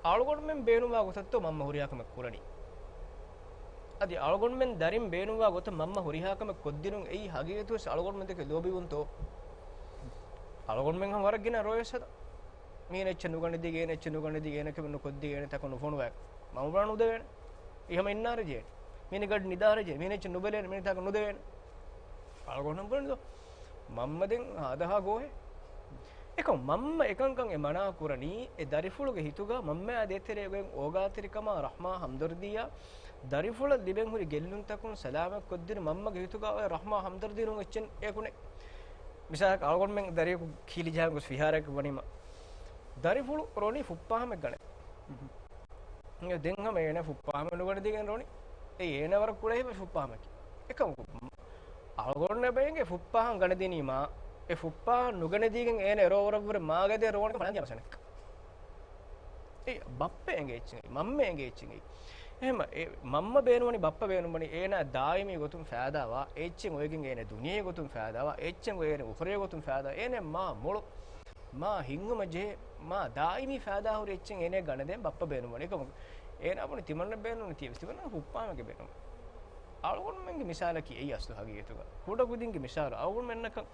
އަޅުގަނޑުމެން ބޭނުންވާ ގޮތަށްތޯ މަންމަ ހުރިހާ ކަމެއް ކުރަނީ؟ އަދި އަޅުގަނޑުމެން ދަރިން ބޭނުންވާ ގޮތަށް މަންމަ ހުރިހާ ކަމެއް ކޮށްދިނުން އެއީ ހަގީގަތުވެސް އަޅުގަނޑުމެން ދެކެ ލޯބިވުންތޯ؟ އަޅުގަނޑުމެން ހަމަ ވަރަށް ގިނަ ރޯޔަސް ހަދަން. މީނަ އެއްޗެއް ނުގަނެދީގެ އޭނަ އެއްޗެއް ނުގަނެދީގެ އޭނަ ކަމެއް ނުކޮށްދީގެ އޭނަ ތަކަށް ނުފޮނުވާ. މަންމަ ނުދެވޭނެ. އެހަމަ އިންނާރެޖޭ. މީނަ ގަޑި ނިދާރެޖޭ. މީނަ އެއްޗެއް ނުބެލޭނެ. މީނަ ތަކަށް ނުދެވޭނެ. އަޅުގަނޑު ބުނެދޯ. މަންމަ ދެން ހާދަހާ ގޯހެއް. އެކަމް މަންމަ އެކަންކަން އެ މަނާ ކުރަނީ، އެ ދަރިފުޅުގެ ހިތުގަ މަންމައާ ދޭތެރޭގައި އޯގާތެރިކަމާ، ރަޙްމާ، ހަމްދަރްދީއާ، ދަރިފުޅަށް ލިބެން ހުރި ގެއްލުންތަކުން ސަލާމަތް ކޮށްދިނު މަންމަގެ ހިތުގަ އޮތް ރަޙްމާ ހަމްދަރްދީ ނޫން އެއްޗެއް އެކު ނެތް. މިސާލަކަށް އަޅުގަނޑުމެން ދަރިޔަކު ކީލި ޖަހަން ގޮސް ފިހާރައަކަށް ވަނީމަ، ދަރިފުޅު ރޮނީ ފުއްޕާހަމެއް ގަނެ. ދެން ހަމަ އޭނަ ފުއްޕާހަމެއް ނުގަނެދީގެން ރޮނީ. އެ އޭނަ ވަރަށް ކުޑަ އެހެން ފުއްޕާހަމަކީ. އެކަމަކު އަޅުގަނޑު ބައެއްގެ ފުއްޕާހަން ގަނެދިނީމާ، އެ ފުއްޕާހަން ނުގަނެދީގެން އޭނަ އެރޯވަރަށްވުރެ މާގަދޭ ރޯނި ފަޅަން ޖަމަސަނެއް. އެ ބައްޕަ އެނގޭ އެއްޗެއް، މަންމަ އެނގޭ އެއްޗެއް. އެހެމަ އެ މަންމަ ބޭނުންވަނީ ބައްޕަ ބޭނުންވަނީ އޭނާ ދާއިމީ ގޮތުން ފައިދާވާ އެއްޗެއް އޮވެގެން އޭނަ ދުނިޔޭ ގޮތުން ފައިދާވާ އެއްޗެއް އޭނަ އުޚްރަވީ ގޮތުން ފައިދާ އޭނަ މާ މޮޅު މާ ހިތްހަމަ ޖެހޭ މާ ދާއިމީ ފައިދާހުރި އެއްޗެއް އޭނަ ގަނެދޭން ބައްޕަ ބޭނުންވަނީ. އެކަމަކު އޭނާ ބުނި ތިމަންނަ ބޭނުން ތިޔަވެސް ތިމަންނަ ފުއްޕާމެގެ ބޭނުން. އަޅުގަނޑުމެންގެ މިސާލަކީ އެއީ އަސްލު ހަގީގަތުގަ. ކުޑަކުދިންގެ މިސާލު އަޅުގަނޑުމެންނަކަށް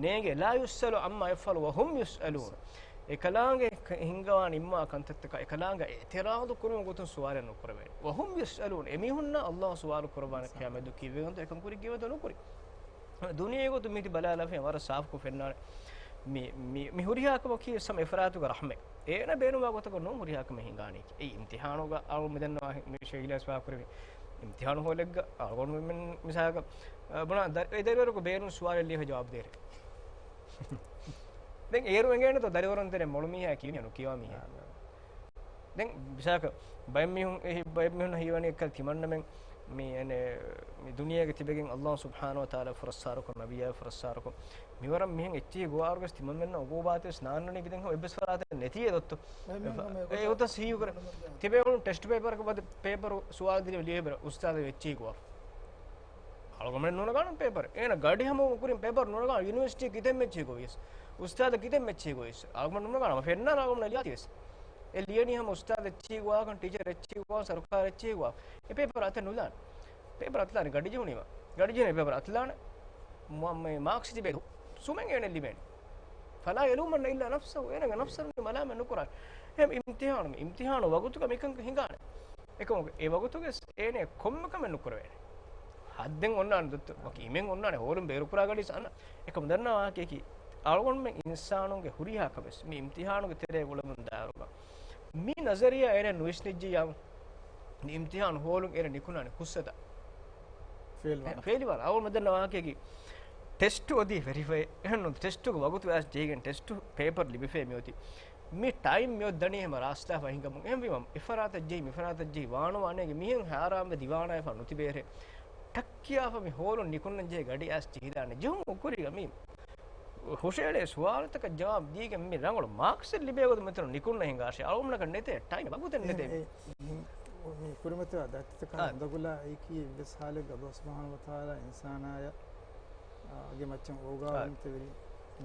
ނޭނގޭ ލާ ޔުސްއަލު ޢައްމާ ޔަފްޢަލު ވަހުމް ޔުސްއަލޫން. އެކަލާނގެ ހިންގަވާން ނިންމާ ކަންތައްތަކަށް އެކަލާނގަ އިޢުތިރާޟު ކުރުމުގެ ގޮތުން ސުވާލެއް ނުކުރެވޭނެ. ވަހުމް ޔުސްއަލޫން. އެމީހުންނާ އައްލާހު ސުވާލު ކުރައްވާނެ ޤިޔާމަތް ދުވަހު ކީއްވެގެންތޯ އެކަން ކުރި ކީއްވެގެންތޯ ނުކުރި. ދުނިޔޭގެ ގޮތުން މީތި ބަލާލާފައި ވަރަށް ސާފުކޮށް ފެންނާނެ. މި، މި، މި ހުރިހާ ކަމަކީ ވެސް ހަމަ އެފަރާތުގެ ރަޙްމެއް. އޭނަ ބޭނުންވާ ގޮތަކަށް ނޫން ހުރިހާ ކަމެއް ހިނގާނީކީ. އެއީ އިމްތިޙާނުގަ އަޅު މިދަންނަވާ މި ޝޭޚް އިލްޔާސް ފާހަގަކުރެވި އިމްތިޙާނު ހޯލެއްގަ އަޅުގަނޑުމެން މިސާލަކަށް، އަ، ބުނާ ދަ-، އެ ދަރިވަރަކު ބޭނުން ސުވާލެއް ލިޔެފަ ޖަވާބު ދޭރެ. ދެން އޭރު އެނގޭނެތޯ ދަރިވަރުން ތެރޭ މޮޅު މީހާ ކިޔުން ނުކިޔަވާ މީހެއް. ދެން މިސާލަކަށް ބައެއް މީހުން އެހި-، ބައެއް މީހުން ހީވަނީ އެއްކަލަ ތިމަންނަމެން މި އެނެ މި ދުނިޔޭގަ ތިބެގެން އައްލާހު ސުބްޙާނަހު ވަތަޢާލާ ފުރައްސާރަކޮށް، ނަބިއްޔާ ފުރައްސާރަކޮށް، މިވަރަށް މިހެން އެއްޗެހި ގޮވާއިރުވެސް ތިމަންމެންނަށް އުގޫބާތެއް ވެސް ނާންނަނީކީ ދެން ހަމަ އެއްވެސް ފަރާތެއް ނެތިއޭ ދޮއްތޯ؟ އެ އެއް އޮތަސް ހީވަރު ތިބޭ އުޅުނު ޓެސްޓް ޕޭޕަރަކަށް ބަދެ ޕޭޕަރު ސުވާލު ދިނީ ލިޔެބަރ އުސްތާދަށް އެއްޗެހި ގޮވާފަ. އަޅުގަނޑުމެން ނުނަގާނަން ޕޭޕަރު. އޭނަ ގަޑި ހަމަ ކުރިން ޕޭޕަރު ނުނަގާން ޔުނިވަރސިޓީ ކިތަންމެ އެއްޗެހި ގޮވިޔަސް. އުސްތާދަށް ކިތަންމެ އެއްޗެހި ގޮވިޔަސް. އަޅުގަނޑު ނުނަގާނަން ހަމަ ފެންނާނަން އަޅުގަނޑު ލިޔާތީވެސް. އެ ލިޔަނީ ހަމަ އުސްތާދު އެއްޗެހި ގޮވާކަން، ޓީޗަރު އެއްޗެހި ގޮވާ، ސަރުކާރު އެއްޗެހި ގޮވާ. އެ ޕޭޕަރު އަތަށް ނުލާނެ. ޕޭޕަރު އަތަށް ލާނެ ގަޑި ޖެހުނީމަ. ގަޑި ޖެހުނީ ޕޭޕަރު އަތަށް ލާނެ. މ-، މ-، މާކްސް ތިބޭ ސުމެއް އޭނަ ލިބޭނެ. ފަލާ ޔަލޫމަންނަ އިއްލާ ނަފްސަހު. އޭނަގެ ނަފްސަށް މަލާމަތް ނުކުރާނެ. އެހެން އިމްތިޙާނު، އިމްތިޙާނު ވަގުތުގަ މިކަން ހިނގާނެ. އެކަމަކު އެ ވަގުތުގެ އޭނަ ކޮންމެ ކަމެއް ނުކުރެވޭނެ. ހައްދެއް އޮންނާނެ ދޮއްތު. ވަކި އިމެއް އޮންނާނެ ހޯލުން ބޭރުކުރާ ގަޑި ސަންނަ. އެކަމު ދަންނަ ވާހަކަޔަކީ، އަޅުގަނޑުމެން އިންސާނުންގެ ހުރިހާ ކަމެއް ވެސް މި އިމްތިޙާނުގެ ތެރޭ އުޅެމުން ދާއިރުގަ މި ނަޒަރިއްޔާ އޭނަ ނުވިސްނިއްޖިއްޔާ، މި އިމްތިޙާނު ހޯލުން އޭނަ ނިކުންނާނެ ހުސްއަދާ. ފެއިލްވާން. ފެއިލްވާން. އަޅުގަނޑު ދަންނަ ވާހަކަޔަކީ، ޓެސްޓު އޮތީ ވެރިފައި. އެހެންނޫން ޓެސްޓުގެ ވަގުތު އައިސް ޖެހިގެން ޓެސްޓު ޕޭޕަރު ލިބިފައި މިއޮތީ. މި ޓައިމް މިއޮތް ދަނީ ހަމަ ރާސްލާފަ ހިނގަމުން. އެހެންވީމަ، އެފަރާތަށް ޖެހި، މިފަރާތަށް ޖެހި، ވާނުވާނޭގެ މިހެން ހައިރާންވެ ދިވާނާވެފަ ނުތިބޭރޭ. ޓައްކިޔާފަ މި ހޯލުން ނިކުންނަން ޖެހޭ ގަޑި އައިސް ޖެހިދާނެ. ޖެހުމުގެ ކުރީގަ މި ހުށައެޅޭ ސުވާލުތަކަށް ޖަވާބު ދީގެން މި ރަނގަޅު މާކްސެއް ލިބޭ ގޮތުން މިތަނުން ނިކުންނަ ހިނގާށޭ. އަޅުގަނޑަކަށް ނެތޭ ޓައިމް ވަގުތެއް ނެތޭ. އެ، އެ، މި، މި ކުރިމަތިވާ ދަތިތަކާ އާ. އުނދަގުލާ އެއީކީ އެއްވެސް ހާލެއްގަ އައްލާހު ސުބްޙާނަހު ވަތަޢާލާ އިންސާނާޔަށް، އާ، ގެ މައްޗަށް އޯގާވަންތެވެރި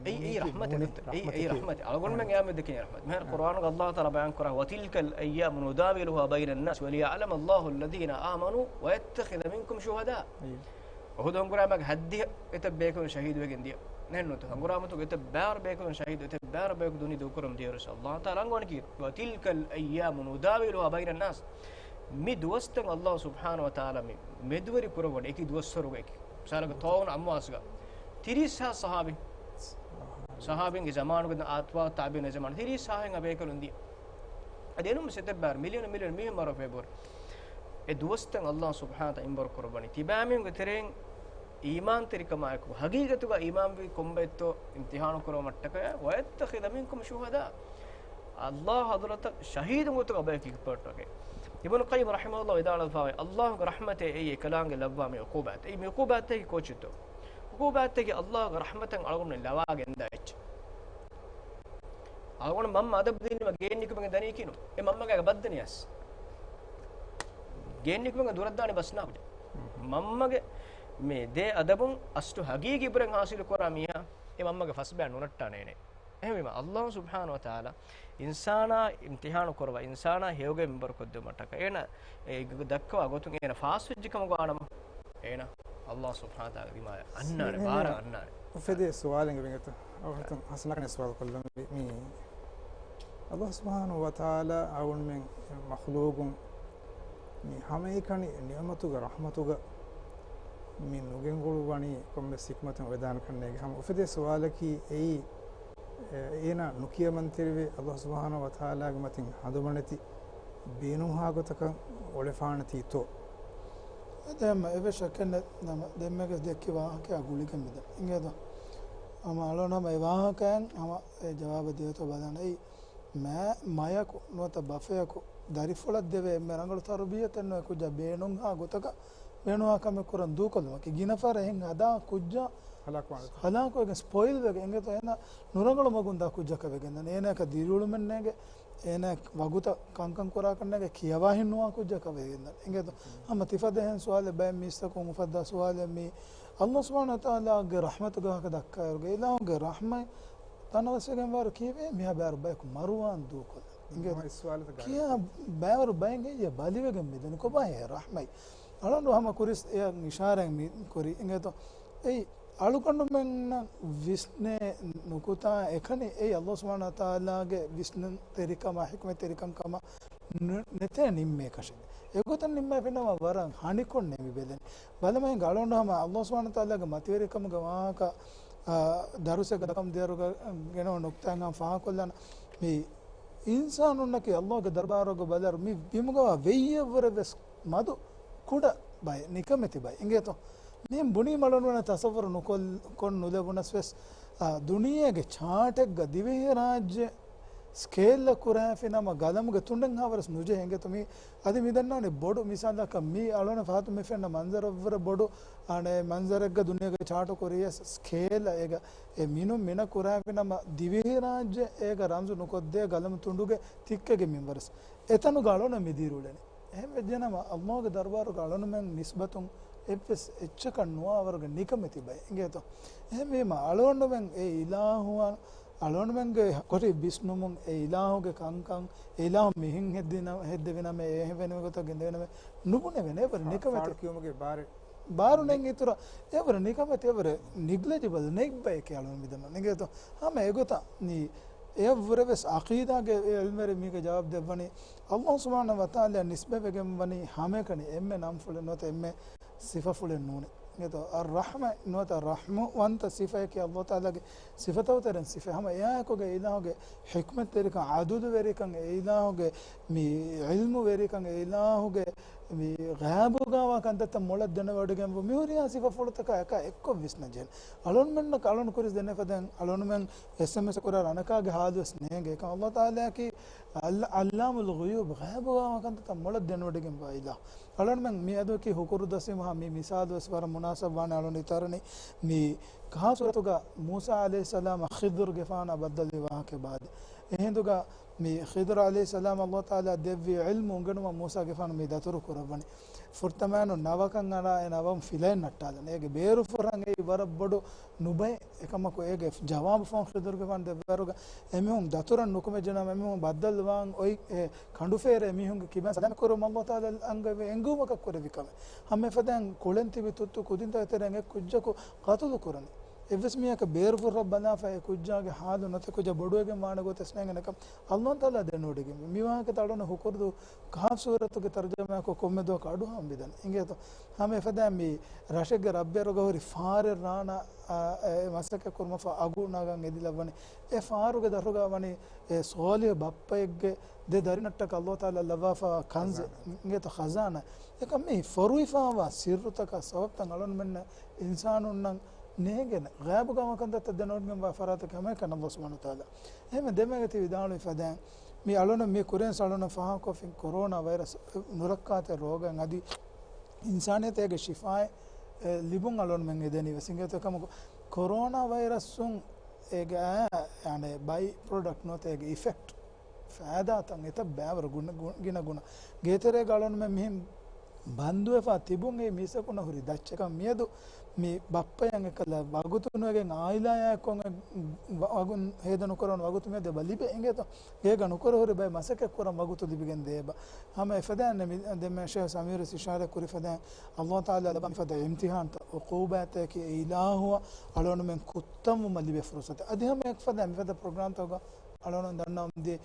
އެއީ، އެއީ ރަޙްމަތެއް. އެއީ، އެއީ ރަޙްމަތެއް. އަޅުގަނޑުމެން އެއާމެ ދެކެން ރަޙްމަތެއް. މިހާރު ޤުރުއާނުގަ ﷲ ތަޢާލާ ބަޔާން ކުރާ، "وتلك الأيام نداولها بين الناس وليعلم الله الذين آمنوا ويتخذ منكم شهداء." އުޙުދު ހަނގުރާމަގެ ހައްދިހަ އެތައް ބޭކަލުން ޝަހީދުވެގެން ދިޔަ. ނެއްނުތަ ހަނގުރާމަތުގެ އެތައް ބާރު ބޭކަލުން ޝަހީދު، އެތައް ބާރު ބަޔަކު ދުނި ދޫކުރަމުން ދިޔަ ރަސޫލު. ﷲ ތަޢާލާ އަންގަވަނީ ކީ، "وتلك الأيام نداولها بين الناس." މި ދުވަސްތައް ﷲ ސުބްޙާނަހޫ ވަތަޢާލާ މި މެދުވެރި ކުރައްވަނީ އެކި ދުވަސްވަރުގަ އެކި. މިސާލަކަށް، ތޯވަނު އަމުވާސްގަ ތިރީސް ހާސް ޞަޙާބީން، ޞަޙާބީންގެ ޒަމާނުގަ އަތްބާޢު ތާބިޢީންގެ ޒަމާނު ތިރީސް ހާހެއް ބޭކަލުން ދިޔަ. އަދި އެނޫން ސެތެއް ބާރު މިލިއަނު މިލިއަނު މީހުން މަރުވެފަ އެބަހުރި. އެ ދުވަސްތައް ﷲ ސުބްޙާނަހޫ ވަތަޢާލާ އިނބަރު ކުރައްވަނީ. ތިބާމީހުންގެ ތެރެއިން އީމާންތެރިކަމާއެކު، ޙަޤީޤަތުގަ އީމާންވި ކޮންބައެއްތޯ އިމްތިޙާނު ކުރުމަށްޓަކައި، "ويتخذ منكم شهداء." ﷲ ޙަޟްރަތަށް ޝަހީދުން ގޮތުގަ ބަޔަކީ ކިއްޕައްޓަކެ. އިބްނު ޤައްޔިމް ރަޙިމަހުﷲ ވިދާޅުވެފައި، ﷲގެ ރަޙްމަތޭ އެއީ އެކަލާނގެ ލައްވާ މި ޢުޤޫބާތް. އެއީ މި ޢުޤޫބާތަކީ ކޯޗެއްތޯ؟ ޢުޤޫބާތަކީ ﷲގެ ރަޙްމަތަށް އަޅުގަނޑު ލަވާ ގެންދާ އެއްޗެއް. އަޅުގަނޑު މަންމަ އަދަބު ދިނީމަ ގެއިން ނިކުމެގެން ދަނީކީނު. އެ މަންމަގެ ބައްދަނިޔާސް. ގެއިން ނިކުމެގެން ދުރަށްދާނީ ބަސްނާކު. މަންމަގެ މި ދޭ އަދަބުން އަސްލު ޙަޤީޤީ ބުރެން ޙާޞިލު ކުރާ މީހާ އެ މަންމަގެ ފަސްބަޔާ ނުނައްޓާނެ އޭނެ. އެހެންވީމަ، ﷲ ސުބްޙާނަހޫ ވަތަޢާލާ އިންސާނާ އިމްތިޙާނު ކުރައްވާ، އިންސާނާ ހެޔޮގައި މިންވަރު ކޮށްދެއްވުމަށްޓަކައި އޭނަ އެ ދައްކަވާ ގޮތުން އޭނަ ފާސްވެއްޖެ ކަމުގަ ވާނަމަ، އޭނަ ﷲ ސުބްޙާނަހޫ ވަތަޢާލާގެ ޒިންމާއަށް އަންނާނެ، ބާރަށް އަންނާނެ. އުފެދޭ ސުވާލެއް އިނގޭތޯ؟ އަޅުގަނޑު ހަސަނާކަން ސުވާލު ކޮށްލަން މި، މި ﷲ ސުބްޙާނަހޫ ވަތަޢާލާ އަޅުގަނޑުމެން މަޚްލޫޤުން މި ހަމައެކަނި ނިޢުމަތުގަ ރަޙްމަތުގަ މި ނުގެންގުޅުއްވަނީ ކޮންމެސް ޙިކްމަތެއް އޮވެދާނެ ކަންނޭނގެ. ހަމަ އުފެދޭ ސުވާލަކީ އެއީ، އޭނަ ނުކިޔަމަންތެރިވެ ﷲ ސުބްޙާނަހޫ ވަތަޢާލާގެ މަތިން ހަނދުމަނެތި ބޭނުންހާ ގޮތަކަށް އޮޅެފާނެތީތޯ؟ އެ ދެންމެ އެވެ ޝައްކެއް ނެތް ނަމަ، ދެންމެގެ ދެއްކި ވާހަކައާ ގުޅިގެން މިދަނީ. އިނގޭތޯ؟ ހަމަ އަޅުން ހަމަ އެ ވާހަކައިން ހަމަ އެ ޖަވާބެއް ދޭތޯ ބަލާނަން. އެއީ މާ، މަޔަކު ނުވަތަ ބަފަޔަކު ދަރިފުޅަށް ދެވޭ އެންމެ ރަނގަޅު ތަރުބިޔަތެއް ނުވޭ ކުއްޖާ ބޭނުންހާ ގޮތަކަށް ބޭނުންހާ ކަމެއް ކުރަން ދޫކޮށްލުމަކީ. ގިނަ ފަހަރަށް އެހެން ހަދާ ކުއްޖާ ހަލާކުވާނެ. ހަލާކުވެގެން ސްޕޮއިލް ވެގެން އިނގޭތޯ އޭނަ ނުރަނގަޅު މަގުން ދާ ކުއްޖަކަށް ވެގެންދާނެ. އޭނައަކަށް ދިރިއުޅުމެއް ނޭނގެ، އޭނަ ވަގުތަށް ކަންކަން ކުރާކަށް ނޭނގެ، ކިޔަވާހިން ނުވާ ކުއްޖަކަށް ވެގެންދާނެ. އިނގޭތޯ؟ ހަމަ ތިފަދަ އެހެން ސުވާލެއް ބައެއް މީސްތަކުން އުފައްދާ ސުވާލެއް މީ. ﷲ ސުބްޙާނަހޫ ވަތަޢާލާގެ ރަޙްމަތުގެ ވާހަކަ ދައްކާއިރުގަ އިލާހުގެ ރަޙްމަތް ތަނަވަސްވެގެންވާއިރު ކީއްވެ މިހާ ބައިވަރު ބަޔަކު މަރުވާން ދޫކޮށްލަން. އިނގޭތޯ؟ މޮ އިސްވާލުތަ ގާތް؟ ކިޔާ ބައިވަރު ބައެއް އެއްޔެ ބަލިވެގެން މިދަނީ ކޮބާހޭ ރަޙްމަތް؟ އަޅުގަނޑު ހަމަ ކުރިސް އެއަށް އިޝާރާތް މި ކުރީ. އިނގޭތޯ؟ އެއީ އަޅުގަނޑުމެންނަށް ވިސްނޭ ނުކުތާ އެކަނި އެއީ ﷲ ސުބްޙާނަހޫ ވަތަޢާލާގެ ވިސްނުންތެރިކަމާ ޙިކްމަތްތެރިކަންކަމަށް ނު-، ނެތޭ ނިންމޭކަށެއް. އެގޮތަށް ނިންމާފިނަމަ ވަރަށް ހަނިކޮށް ނޭނގެ މި ބެލެނީ. ބަލަމާ އިނގޭ އަޅުގަނޑު ހަމަ ﷲ ސުބްޙާނަހޫ ވަތަޢާލާގެ މަތިވެރިކަމުގެ ވާހަކަ، އާ، ދަރުސެއްގަ ދައްކަމުން ދިޔައިރުގަ ގެނައު ނުކްތާއެއް ހަމަ ފާހަގަކޮށްލާނަން. މި އިންސާނުންނަކީ ﷲގެ ދަރުބާރުގަ ބަލާއިރު މި ބިމުގަވާ ވެއްޔެއްވުރެ ވެސް މަދު ކުޑަ ބައެއް، ނިކަމެތި ބައެއް. އިނގޭތޯ؟ މިހެން ބުނީމަ އަޅުގަނޑުމެންނަށް ތަޞައްވަރު ނުކޮށް-، ކޮށް ނުލެވުނަސް ވެސް، އާ، ދުނިޔޭގެ ޗާޓެއްގަ ދިވެހިރާއްޖެ ސްކޭލްއަށް ކުރާފިނަމަ ގަލަމުގެ ތުނޑެއްހާވެސް ނުޖެހޭ. އިނގޭތޯ؟ މި އަދި މި ދަންނާނެ ބޮޑު މިސާލަކަށް މީ އަޅުގަނޑަށް ފަހަތުން މި ފެންނަ މަންޒަރަށްވުރެ ބޮޑު، އާނ، އެ މަންޒަރެއްގަ ދުނިޔޭގަ ޗާޓު ކުރިޔަސް ސްކޭލްއަށް އޭގަ އެ މިނުން މިނަ ކުރާފިނަމަ ދިވެހިރާއްޖެ އޭގަ ރަންޒު ނުކޮށްދޭ ގަލަމު ތުނޑުގެ ތިއްކެގެ މިންވަރަސް. އެތަނުގަ އަޅުގަނޑު މި ދިރިއުޅެނީ. އެހެން ވެއްޖެނަމަ، ﷲގެ ދަރުބާރުގަ އަޅުގަނޑުމެން ނިސްބަތުން އެއްވެސް އެއްޗަކަށް ނުވާވަރުގެ ނިކަމެތި ބައެއް. އިނގޭތޯ؟ އެހެންވީމަ، އަޅުގަނޑުމެން އެ އިލާހުއަށް، އަޅުގަނޑުމެންގެ ކޮޓަރި ވިސްނުމުން އެ އިލާހުގެ ކަންކަން، އެ އިލާހު މިހެން ހެއްދިނަ-، ހެއްދެވިނަމޭ، އެހެންވެނިވި ގޮތަށް ގެންދެވިނަމޭ ނުބުނެވޭނެ އެވަރު ނިކަމެތި. ފާޑު ކިޔުމުގެ ބާރެއް. ބާރު ނެތް އިތުރަށް އެވަރު ނިކަމެތި، އެވަރު ނިގްލެޖިބަލް ނެތް ބައެކޭ އަޅުގަނޑު މިދަނީ. އިނގޭތޯ؟ ހަމަ އެގޮތަށް މި އެއަށްވުރެ ވެސް ޢަޤީދާގެ އެ ޢިލްމުވެރި މީގެ ޖަވާބު ދެއްވަނީ، ﷲ ސުބްޙާނަހޫ ވަތަޢާލާ ނިސްބަތްވެގެން ވަނީ ހަމައެކަނި އެންމެ ނަންފުޅެއް ނުވަތަ އެންމެ ސިފަފުޅެއް ނޫނޭ. އިނގޭތޯ؟ އައްރަޙްމަ ނުވަތަ ރަޙްމަވަންތަ ސިފައަކީ ﷲ ތަޢާލާގެ ސިފަތައް ތެރެއިން ސިފަ. ހަމަ އެއާއެކުގަ އެ އިލާހުގެ ޙިކްމަތްތެރިކަން، ޢަދުލުވެރިކަން، އެ އިލާހުގެ މި ޢިލްމުވެރިކަން، އެ އިލާހުގެ މި ޣައިބުގަވާ ކަންތައްތައް މޮޅަށް ދެނެވޮޑިގެން މިހުރިހާ ސިފަފުޅުތަކާ އެކާ އެއްކޮށް ވިސްނަންޖެހޭނެ. އަޅުންމެންނަކަށް އަޅުން ކުރިސް ދެންނެވި ފަދައިން އަޅުންމެން އެސްއެމްއެސް ކުރާ ރަނަކާގެ ހާލުވެސް ނޭނގެ. އެކަމް ﷲ ތަޢާލާއަކީ ޢައްލާމުލް ޣުޔޫބް، ޣައިބުގަވާ ކަންތައްތައް މޮޅަށް ދެނެވޮޑިގެންވާ އިލާހު. އަޅުންމެން މިއަދު ކީ ހުކުރު ދަސްވީމަ މި މިސާލުވެސް ވަރަށް މުނާސަބުވާނެ. އަޅުން އިތުރަނީ މި ކާ ސޫރަތުގަ މޫސާ ޢަލައިހިއްސަލާމް ޚިޟްރުގެފާނާ ބައްދަލުވި ވާހަކަ ބާދެ. އެހިނދުގަ މި ޚިޟްރު ޢަލައިހިއްސަލާމް ﷲ ތަޢާލާ ދެއްވި ޢިލްމު އުނގެނުމަށް މޫސާގެފާނު މި ދަތުރު ކުރައްވަނީ. ފުރަތަމައިނު ނަވަކަން އަރާ އެ ނަވަން ފިލައެއް ނައްޓާލަން. އޭގެ ބޭރު ފުރަން އެއީ ވަރަށް ބޮޑު ނުބައެއް. އެކަމަކު އޭގެ ޖަވާބު ފަހުން ޚިޟްރުގެފާނު ދެއްވާއިރުގަ އެމީހުން ދަތުރަށް ނުކުމެއްޖެނަމަ އެމީހުން ބައްދަލުވާން އޮތް އެ ކަނޑުފޭރަ އެމީހުންގެ ކިބައިން ސަލާމަތް ކުރުމަށް ﷲ ތަޢާލާ އަންގަވި އެންގުމަކަށް ކުރެވި ކަމެއް. ހަމަ އެފަދައިން ކުޅެން ތިބި ތުއްތު ކުދިންތަކެއް ތެރެއިން އެއް ކުއްޖަކު ޤަތުލު ކުރަނީ. އެއްވެސް މީހަކަށް ބޭރު ފުށްރަށް ބަލާފަ އެ ކުއްޖާގެ ހާލު ނުތަ ކުއްޖާ ބޮޑުވެގެން ވާނެ ގޮތެއް ނޭނގެ ނަކަމަ ﷲ ތަޢާލާ ދެނެވޮޑިގެން މި ވާހަކަތައް އަޅުގަނޑު ހުކުރުދޫ ކަހަފް ސޫރަތުގެ ތަރުޖަމާކޮށް ކޮންމެ ދުވަހަކު އަޑުއަހަން މިދަނީ. އިނގޭތޯ؟ ހަމަ އެފަދައިން މި ރަށެއްގެ ރައްބިއަށް ރޮގަށް ހުރި ފާރެއް ރާނާ، އާ، އެ މަސައްކަތް ކުރުމަށްފަހު އަގު ނަގަން އެދިލައްވަނީ. އެ ފާރުގެ ދަށުގަ ވަނީ އެ ސޯލިހު ބައްޕައެއްގެ ދެ ދަރިނަށްޓަކައި ﷲ ތަޢާލާ ލައްވާފަ ކަންޒެއް. ޚަޒާނާ. އިނގޭތޯ؟ ޚަޒާނާ. އެކަމް މި ފޮރުވިފައިވާ ސިއްރުތަކާ ސަބަބުތައް އަޅުގަނޑުމެންނަށް އިންސާނުންނަށް ނޭނގޭނެ. ޣައިބުގަ ކަންތައްތައް ދެނެވޮޑިގެންވާ ފަރާތަކީ ހަމައެކަނި ﷲ ސުބްޙާނަހޫ ވަތަޢާލާ. އެހެންވެ ދެމެގަތި ވިދާޅުވި ފަދައިން މި އަޅުން މި ކުރިން އަޅުން ފާހަގަކޮށްފިން ކޮރޯނާ ވައިރަސް ނުރައްކާތެރި ރޯގައި އަދި އިންސާނިއްޔަތަށް އޭގެ ޝިފާއެއް، އެ، ލިބުން އަޅުންމެން އެދެނީ ވެސް. އިނގޭތޯ؟ އެކަމަކު ކޮރޯނާ ވައިރަސްއުން އޭގެ އާ، ޔާނީ ބައި ޕްރޮޑަކްޓް ނުވަތަ އޭގެ އިފެކްޓް ފައިދާތައް އެތައް ބައިވަރު ގުނަ-، ގު-، ގިނަ ގުނަ. ގޭތެރޭގަ އަޅުންމެން މިހެން ބަންދުވެފަ ތިބުން އެ މީސްތަކުންނަށް ހުރި ދައްޗަކަށް މިއަދު މި ބައްޕަޔަށް އެކަލަ ވަގުތު ނުވެގެން އާއިލާއާއެކު ވަ-، ވަގުން ހޭދަ ނުކުރަން ވަގުތު މިއަދު އެބަ ލިބޭ. އިނގޭތޯ؟ ގޭގަ ނުކުރެ ހުރި ބައެއް މަސައްކަތް ކުރަން ވަގުތު ލިބިގެން ދޭ އެބަ. ހަމަ އެފަދައިން މި ދެންމެ ޝޭޚް ސަމީރު ވެސް އިޝާރާތް ކުރި ފަދައިން ﷲ ތަޢާލާ ލައްވާ މިފަދަ އިމްތިޙާންތައް ޢުޤޫބާތަކީ އެ އިލާހުއަށް އަޅުގަނޑުމެން ކުއްތަންވުމަށް ލިބޭ ފުރުޞަތެއް. އަދި ހަމަ އެކަ ފަދަ މިފަދަ ޕްރޮގްރާމްތަކުގަ އަޅުގަނޑު ދަންނަވަމުންދިޔަ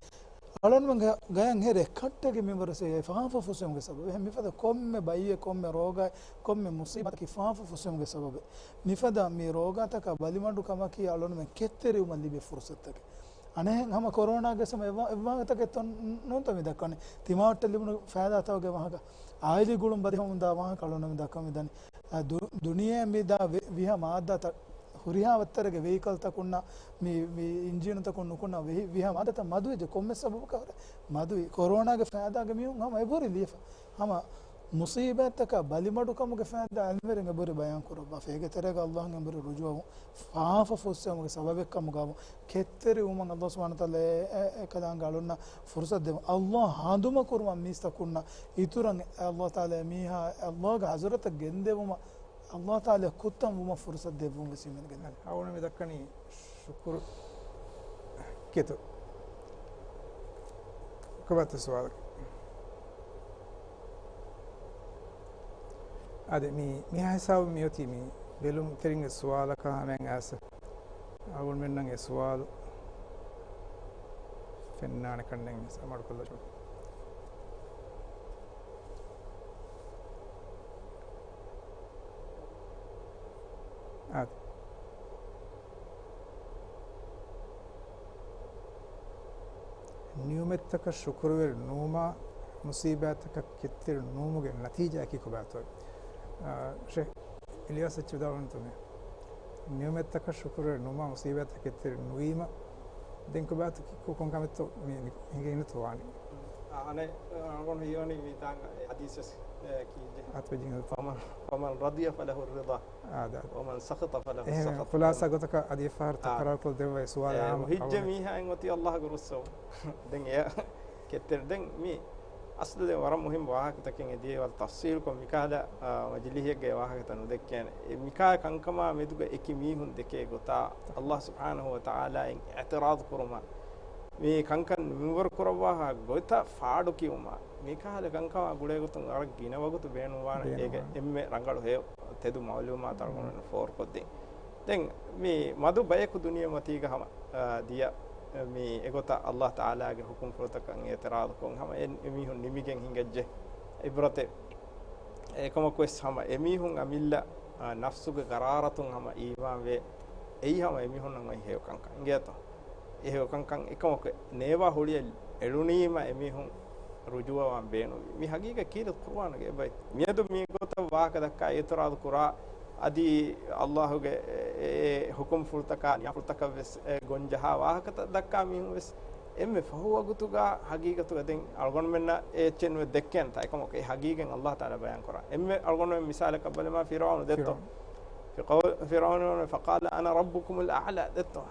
އަޅުގަނޑުމެން ގަ-، ގަޔަށް ހެރެ އެއްކައްޓެއްގެ މިންވަރު އެ ފާފަ ފުއްސެވުމުގެ ސަބަބު. އެހެން މިފަދަ ކޮންމެ ބައްޔެއް، ކޮންމެ ރޯގާ، ކޮންމެ މުޞީބާތަކީ ފާފަ ފުއްސެވުމުގެ ސަބަބެއް. މިފަދަ މި ރޯގާތަކާ ބަލިމަޑުކަމަކީ އަޅުގަނޑުމެން ކެތްތެރިވުމަށް ލިބޭ ފުރުޞަތެއް. އަނެއްހެން ހަމަ ކޮރޯނާގެ ސަމަ އެއްވާ-، އެއްވާހަކަތަކެއް ނޫންތަ މި ދައްކަނީ. ތިމާވައްޓަށް ލިބުނު ފައިދާތަކުގެ ވާހަކަ. އާއިލީ ގުޅުން ބަދިހަމުންދާ ވާހަކަ އަޅުގަނޑު މި ދައްކަމުން ދަނީ. އަ، ދު-، ދުނިޔެ މި ދާ ވި-، ވިހަ މާއްދާތައް ހުރިހާ ވައްތަރެއްގެ ވެހިކަލްތަކުންނަށް މި، މި އިންޖީނުތަކުން ނުކުންނަ ވިހަ، ވިހަ މާއްދާތައް މަދުވެއްޖެ ކޮންމެ ސަބަބަކަށް ހުރެ މަދުވި. ކޮރޯނާގެ ފައިދާގެ މީހުން ހަމަ އެބަހުރި ލިޔެފަ. ހަމަ މުޞީބާތްތަކާ ބަލިމަޑުކަމުގެ ފައިދާ އަލްމެރިން އެބަހުރި ބަޔާން ކުރައްވާފަ. އޭގެ ތެރޭގަ ﷲ އަންގަ އެބަހުރި ރުޖޫޢަވުން ފާފަ ފުއްސެވުމުގެ ސަބަބެއްކަމުގައި ކެތްތެރިވުމަށް ﷲ ސުބްޙާނަހޫ ވަތަޢާލާ އެ، އެ، އެކަލާނގެ އަޅުންނަށް ފުރުޞަތު ދެވުން. ﷲ ހަނދުމަ ކުރުމަށް މީސްތަކުންނަށް އިތުރަށް ﷲ ތަޢާލާ މީހާ ﷲ ގެ ޙަޟްރަތަށް ގެންދެވުމަށް ﷲ ތަޢާލާ ކުއްތަން ވުމަށް ފުރުޞަތު ދެއްވުން ވެސް ހިމެނިގެން. އަޅުގަނޑު މި ދައްކަނީ ޝުކުރު ކެތު. ކޮބާތޯ ސުވާލަކީ؟ އާދެ، މި، މިހާ ހިސާބު މިއޮތީ މި ބެލުންތެރިންގެ ސުވާލަކާ ހަމައިން އައިސް އަޅުގަނޑުމެންނަށް އެ ސުވާލު ފެންނާނެ ކަންނޭނގެ މިސާ މަޑުކޮށްލަ އާދެ. ނިޢުމަތްތަކަށް ޝުކުރުވެރި ނުވުމާ، މުޞީބާތަކަށް ކެތްތެރި ނުވުމުގެ ނަތީޖާއަކީ ކޮބާތޯ؟ އާ، ޝޭޚް އިލްޔާސް އެއްޗެއް ވިދާޅުވަންތޯ މޭ؟ ނިޢުމަތްތަކަށް ޝުކުރުވެރި ނުވުމާ، މުޞީބާތަކަށް ކެތްތެރި ނުވީމަ، ދެން ކޮބާތޯ ކި-، ކޮ-، ކޮން ކަމެއްތޯ މި-، މި-، ހިނގައިންތޯ ވާނީ؟ އާ، އަނެއް، އަޅުގަނޑު ހީވަނީ މިތާނގަ އެ ޙަދީޘް ވެސް، އެ، ކީއްޖެ؟ އަތުވެއްޖެ. ފަމަން، ފަމަން ރަޟިޔަ ފަލަހު ރިޟާ. އާ، ދާ. ވަމަން ސަޚިޠަ ފަލަހު އެހެން ސަޚަޠު. ޚުލާޞާ ގޮތަކަށް އަދި އެއްފަހަރު އާ. ތަކްރާރުކޮށް ދެއްވައި ސުވާލެއް އެ، އާންމު އޮހިއްޖެ އަޅުގަނޑު. މީހާއިން އޮތީ ﷲ ގެ ރުއްސަވުން. ދެން އެ ކެތްތެރި. ދެން މި އަސްލު ދެން ވަރަށް މުހިންމު ވާހަކަތަކެއް އެ ދިޔައިވަރު ތަފްޞީލުކޮށް މިކާލަ، އާ، މަޖިލީހެއްގެ ވާހަކަތައް ނުދެއްކޭނެ. އެ މިކާ ކަންކަމާ މެދުގަ އެކި މީހުން ދެކޭ ގޮތާ ﷲ ސުބްޙާނަހޫ ވަތަޢާލާއިން އިޢުތިރާޟު ކުރުމަށް މި ކަންކަން މިންވަރު ކުރައްވާފަ ގޮތަށް ފާޑު ކިޔުމަށް މިކަހަލަ ކަންކަމާ ގުޅޭގޮތުން ވަރަށް ގިނަ ވަގުތު ބޭނުންވާނެ. ބޭނުންވާނެ. އޭގެ އެންމެ ރަނގަޅު ހެޔޮ ތެދު މަޢުލޫމާތު އަޅުގަނޑު ފޯރުކޮށްދިން. ދެން މި މަދު ބަޔަކު ދުނިޔެމަތީގަ ހަމަ، އާ، ދިޔަ މި އެގޮތަށް ﷲ ތަޢާލާގެ ޙުކުމްފުޅުތަކަށް އިޢުތިރާޟުކޮށް ހަމަ އެ، އެމީހުން ނިމިގެން ހިނގައްޖެ. ޢިބްރަތެއް އެކަމަކުވެސް ހަމަ އެމީހުން އަމިއްލަ، އާ، ނަފްސުގެ ގަރާރަތުން ހަމަ އީވާންވެ. އެއީ ހަމަ އެމީހުންނަށް އޮތް ހެޔޮ ކަންކަން އިނގޭތޯ. އެ ހެޔޮ ކަންކަން އެކަމަކު ނޭވާ ހުޅިއެއް އެޅުނީމަ އެމީހުން ރުޖޫޢަވާން ބޭނުންވީ. މި ހަގީގަތް ކީރިތި ޤުރުއާނުގަ އެބައި. މިއަދު މި ގޮތަށް ވާހަކަ ދައްކާ އިޢުތިރާޟު ކުރާ، އަދި ﷲ ގެ އެ، އެ ޙުކުމްފުޅުތަކާ، ނިޔާފުޅުތަކަށް ވެސް އެ ގޮންޖަހާ ވާހަކަތައް ދައްކާ މީހުން ވެސް އެންމެ ފަހު ވަގުތުގަ ހަގީގަތުގަ ދެން އަޅުގަނޑުމެންނަށް އެ އެއްޗެއް ނުވެ ދެއްކޭނެތާ. އެކަމަކު އެ ހަގީގަތް ﷲ ތަޢާލާ ބަޔާން ކުރާ. އެންމެ އަޅުގަނޑުމެން މިސާލަކަށް ބަލަމާ ފިރުޢައުނު ދެއްތޯ. ފިރުޢައުނު. ފިރުޢައުނު، فقال أنا ربكم الأعلى ދެއްތޯ.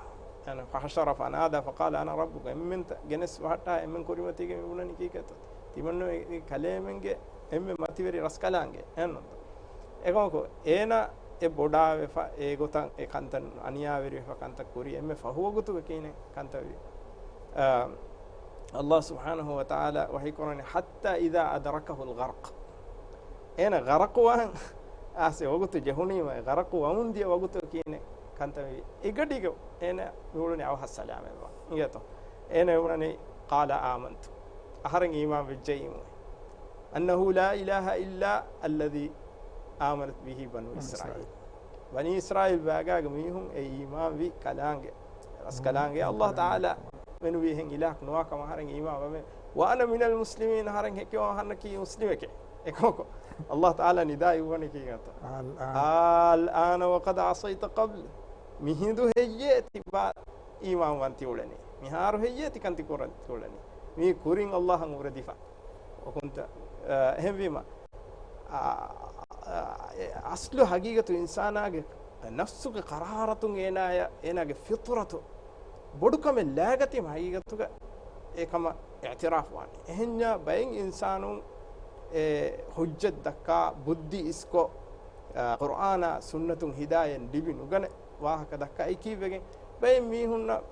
އަން ފަހަޝަރަ ފަނާދާ ފަޤާލަ އަނަ ރައްބުކަ. އެންމެން ތަ-، ގެނެސް ވަހައްޓާ އެންމެން ކުރިމަތީގެ މި ބުނަނީ ކީކޭތޯ؟ ތިމަންނު އެ، އެ ކަލޭމެންގެ އެންމެ މަތިވެރި ރަސްކަލާނގެ އެހެންނުންތޯ؟ އެކަމަކު އޭނާ އެ ބޮޑާވެފަ، އެ ގޮތަށް އެ ކަންތައް އަނިޔާވެރިވެފަ ކަންތައް ކުރި އެންމެ ފަހު ވަގުތުގަ ކިހިނެއް ކަންތައް ވީ؟ އާ، ﷲ ސުބްޙާނަހޫ ވަތަޢާލާ ވަޙީ ކުރަނީ، حَتَّى إِذَا أَدْرَكَهُ الْغَرَقُ. އޭނަ ޣަރަޤުވާން އާސެ ވަގުތު ޖެހުނީމަ، ޣަރަޤު ވަމުން ދިޔަ ވަގުތު ކިހިނެއް ކަންތައް ވީ؟ އެގަޑީގަ އޭނަ މިއުޅުނީ އަވަހަށް ސަލާމަތްވާ. އިނގޭތޯ؟ އޭނަ އުޅުނީ، قَالَ آمَنْتُ. އަހަރެން އީމާން ވެއްޖައީމުވެ. أَنَّهُ لَا إِلَٰهَ إِلَّا الَّذِي آمَنَتْ بِهِ بَنُو إِسْرَائِيلَ. ބަނީ އިސްރާއީލް ބާގާގެ މީހުން އެ އީމާންވި ކަލާނގެ، ރަސްކަލާނގެ، ﷲ ތަޢާލާ މެނުވީހެން އިލާހަކު ނުވާ ކަމަށް އަހަރެން އީމާން ވަމެ. وَأَنَا مِنَ الْمُسْلِمِينَ، އަހަރެން ހެކިވާ އަހަންނަކީ މުސްލިމެކޭ. އެކަމަކު، ﷲ ތަޢާލާ ނިދާ އިއްވަނީ ކީގަތަ؟ الْآنَ، الْآنَ وَقَدْ عَصَيْتَ قَبْلُ. މިހިނދު ހެއްޔޭ ތިބާ އީމާން ވަންތި އުޅެނީ؟ މިހާރު ހެއްޔޭ ތި ކަންތި ކުރަން އުޅެނީ؟ މީ ކުރިން ﷲ އަށް އުރެދިފަ. އެހެންވީމަ، އާ، އާ، އެ އަސްލު ހަގީގަތު އިންސާނާގެ ނަފްސުގެ ޤަރާރަތުން އޭނާޔަށް، އޭނާގެ ފިޠުރަތު ބޮޑުކަމެއް ލާގަތީމަ ހަގީގަތުގަ އެކަމަށް އިޢުތިރާފު ވާނެ. އެހެންޏާ ބައެއް އިންސާނުން އެ ޙުއްޖަތް ދައްކާ ބުއްދި އިސްކޮށް، އާ، ޤުރްއާނާ ސުންނަތުން ހިދާޔަތް ލިބި ނުގަނެ ވާހަކަ ދައްކާ އެކީވެގެން ބައެއް މީހުންނަށް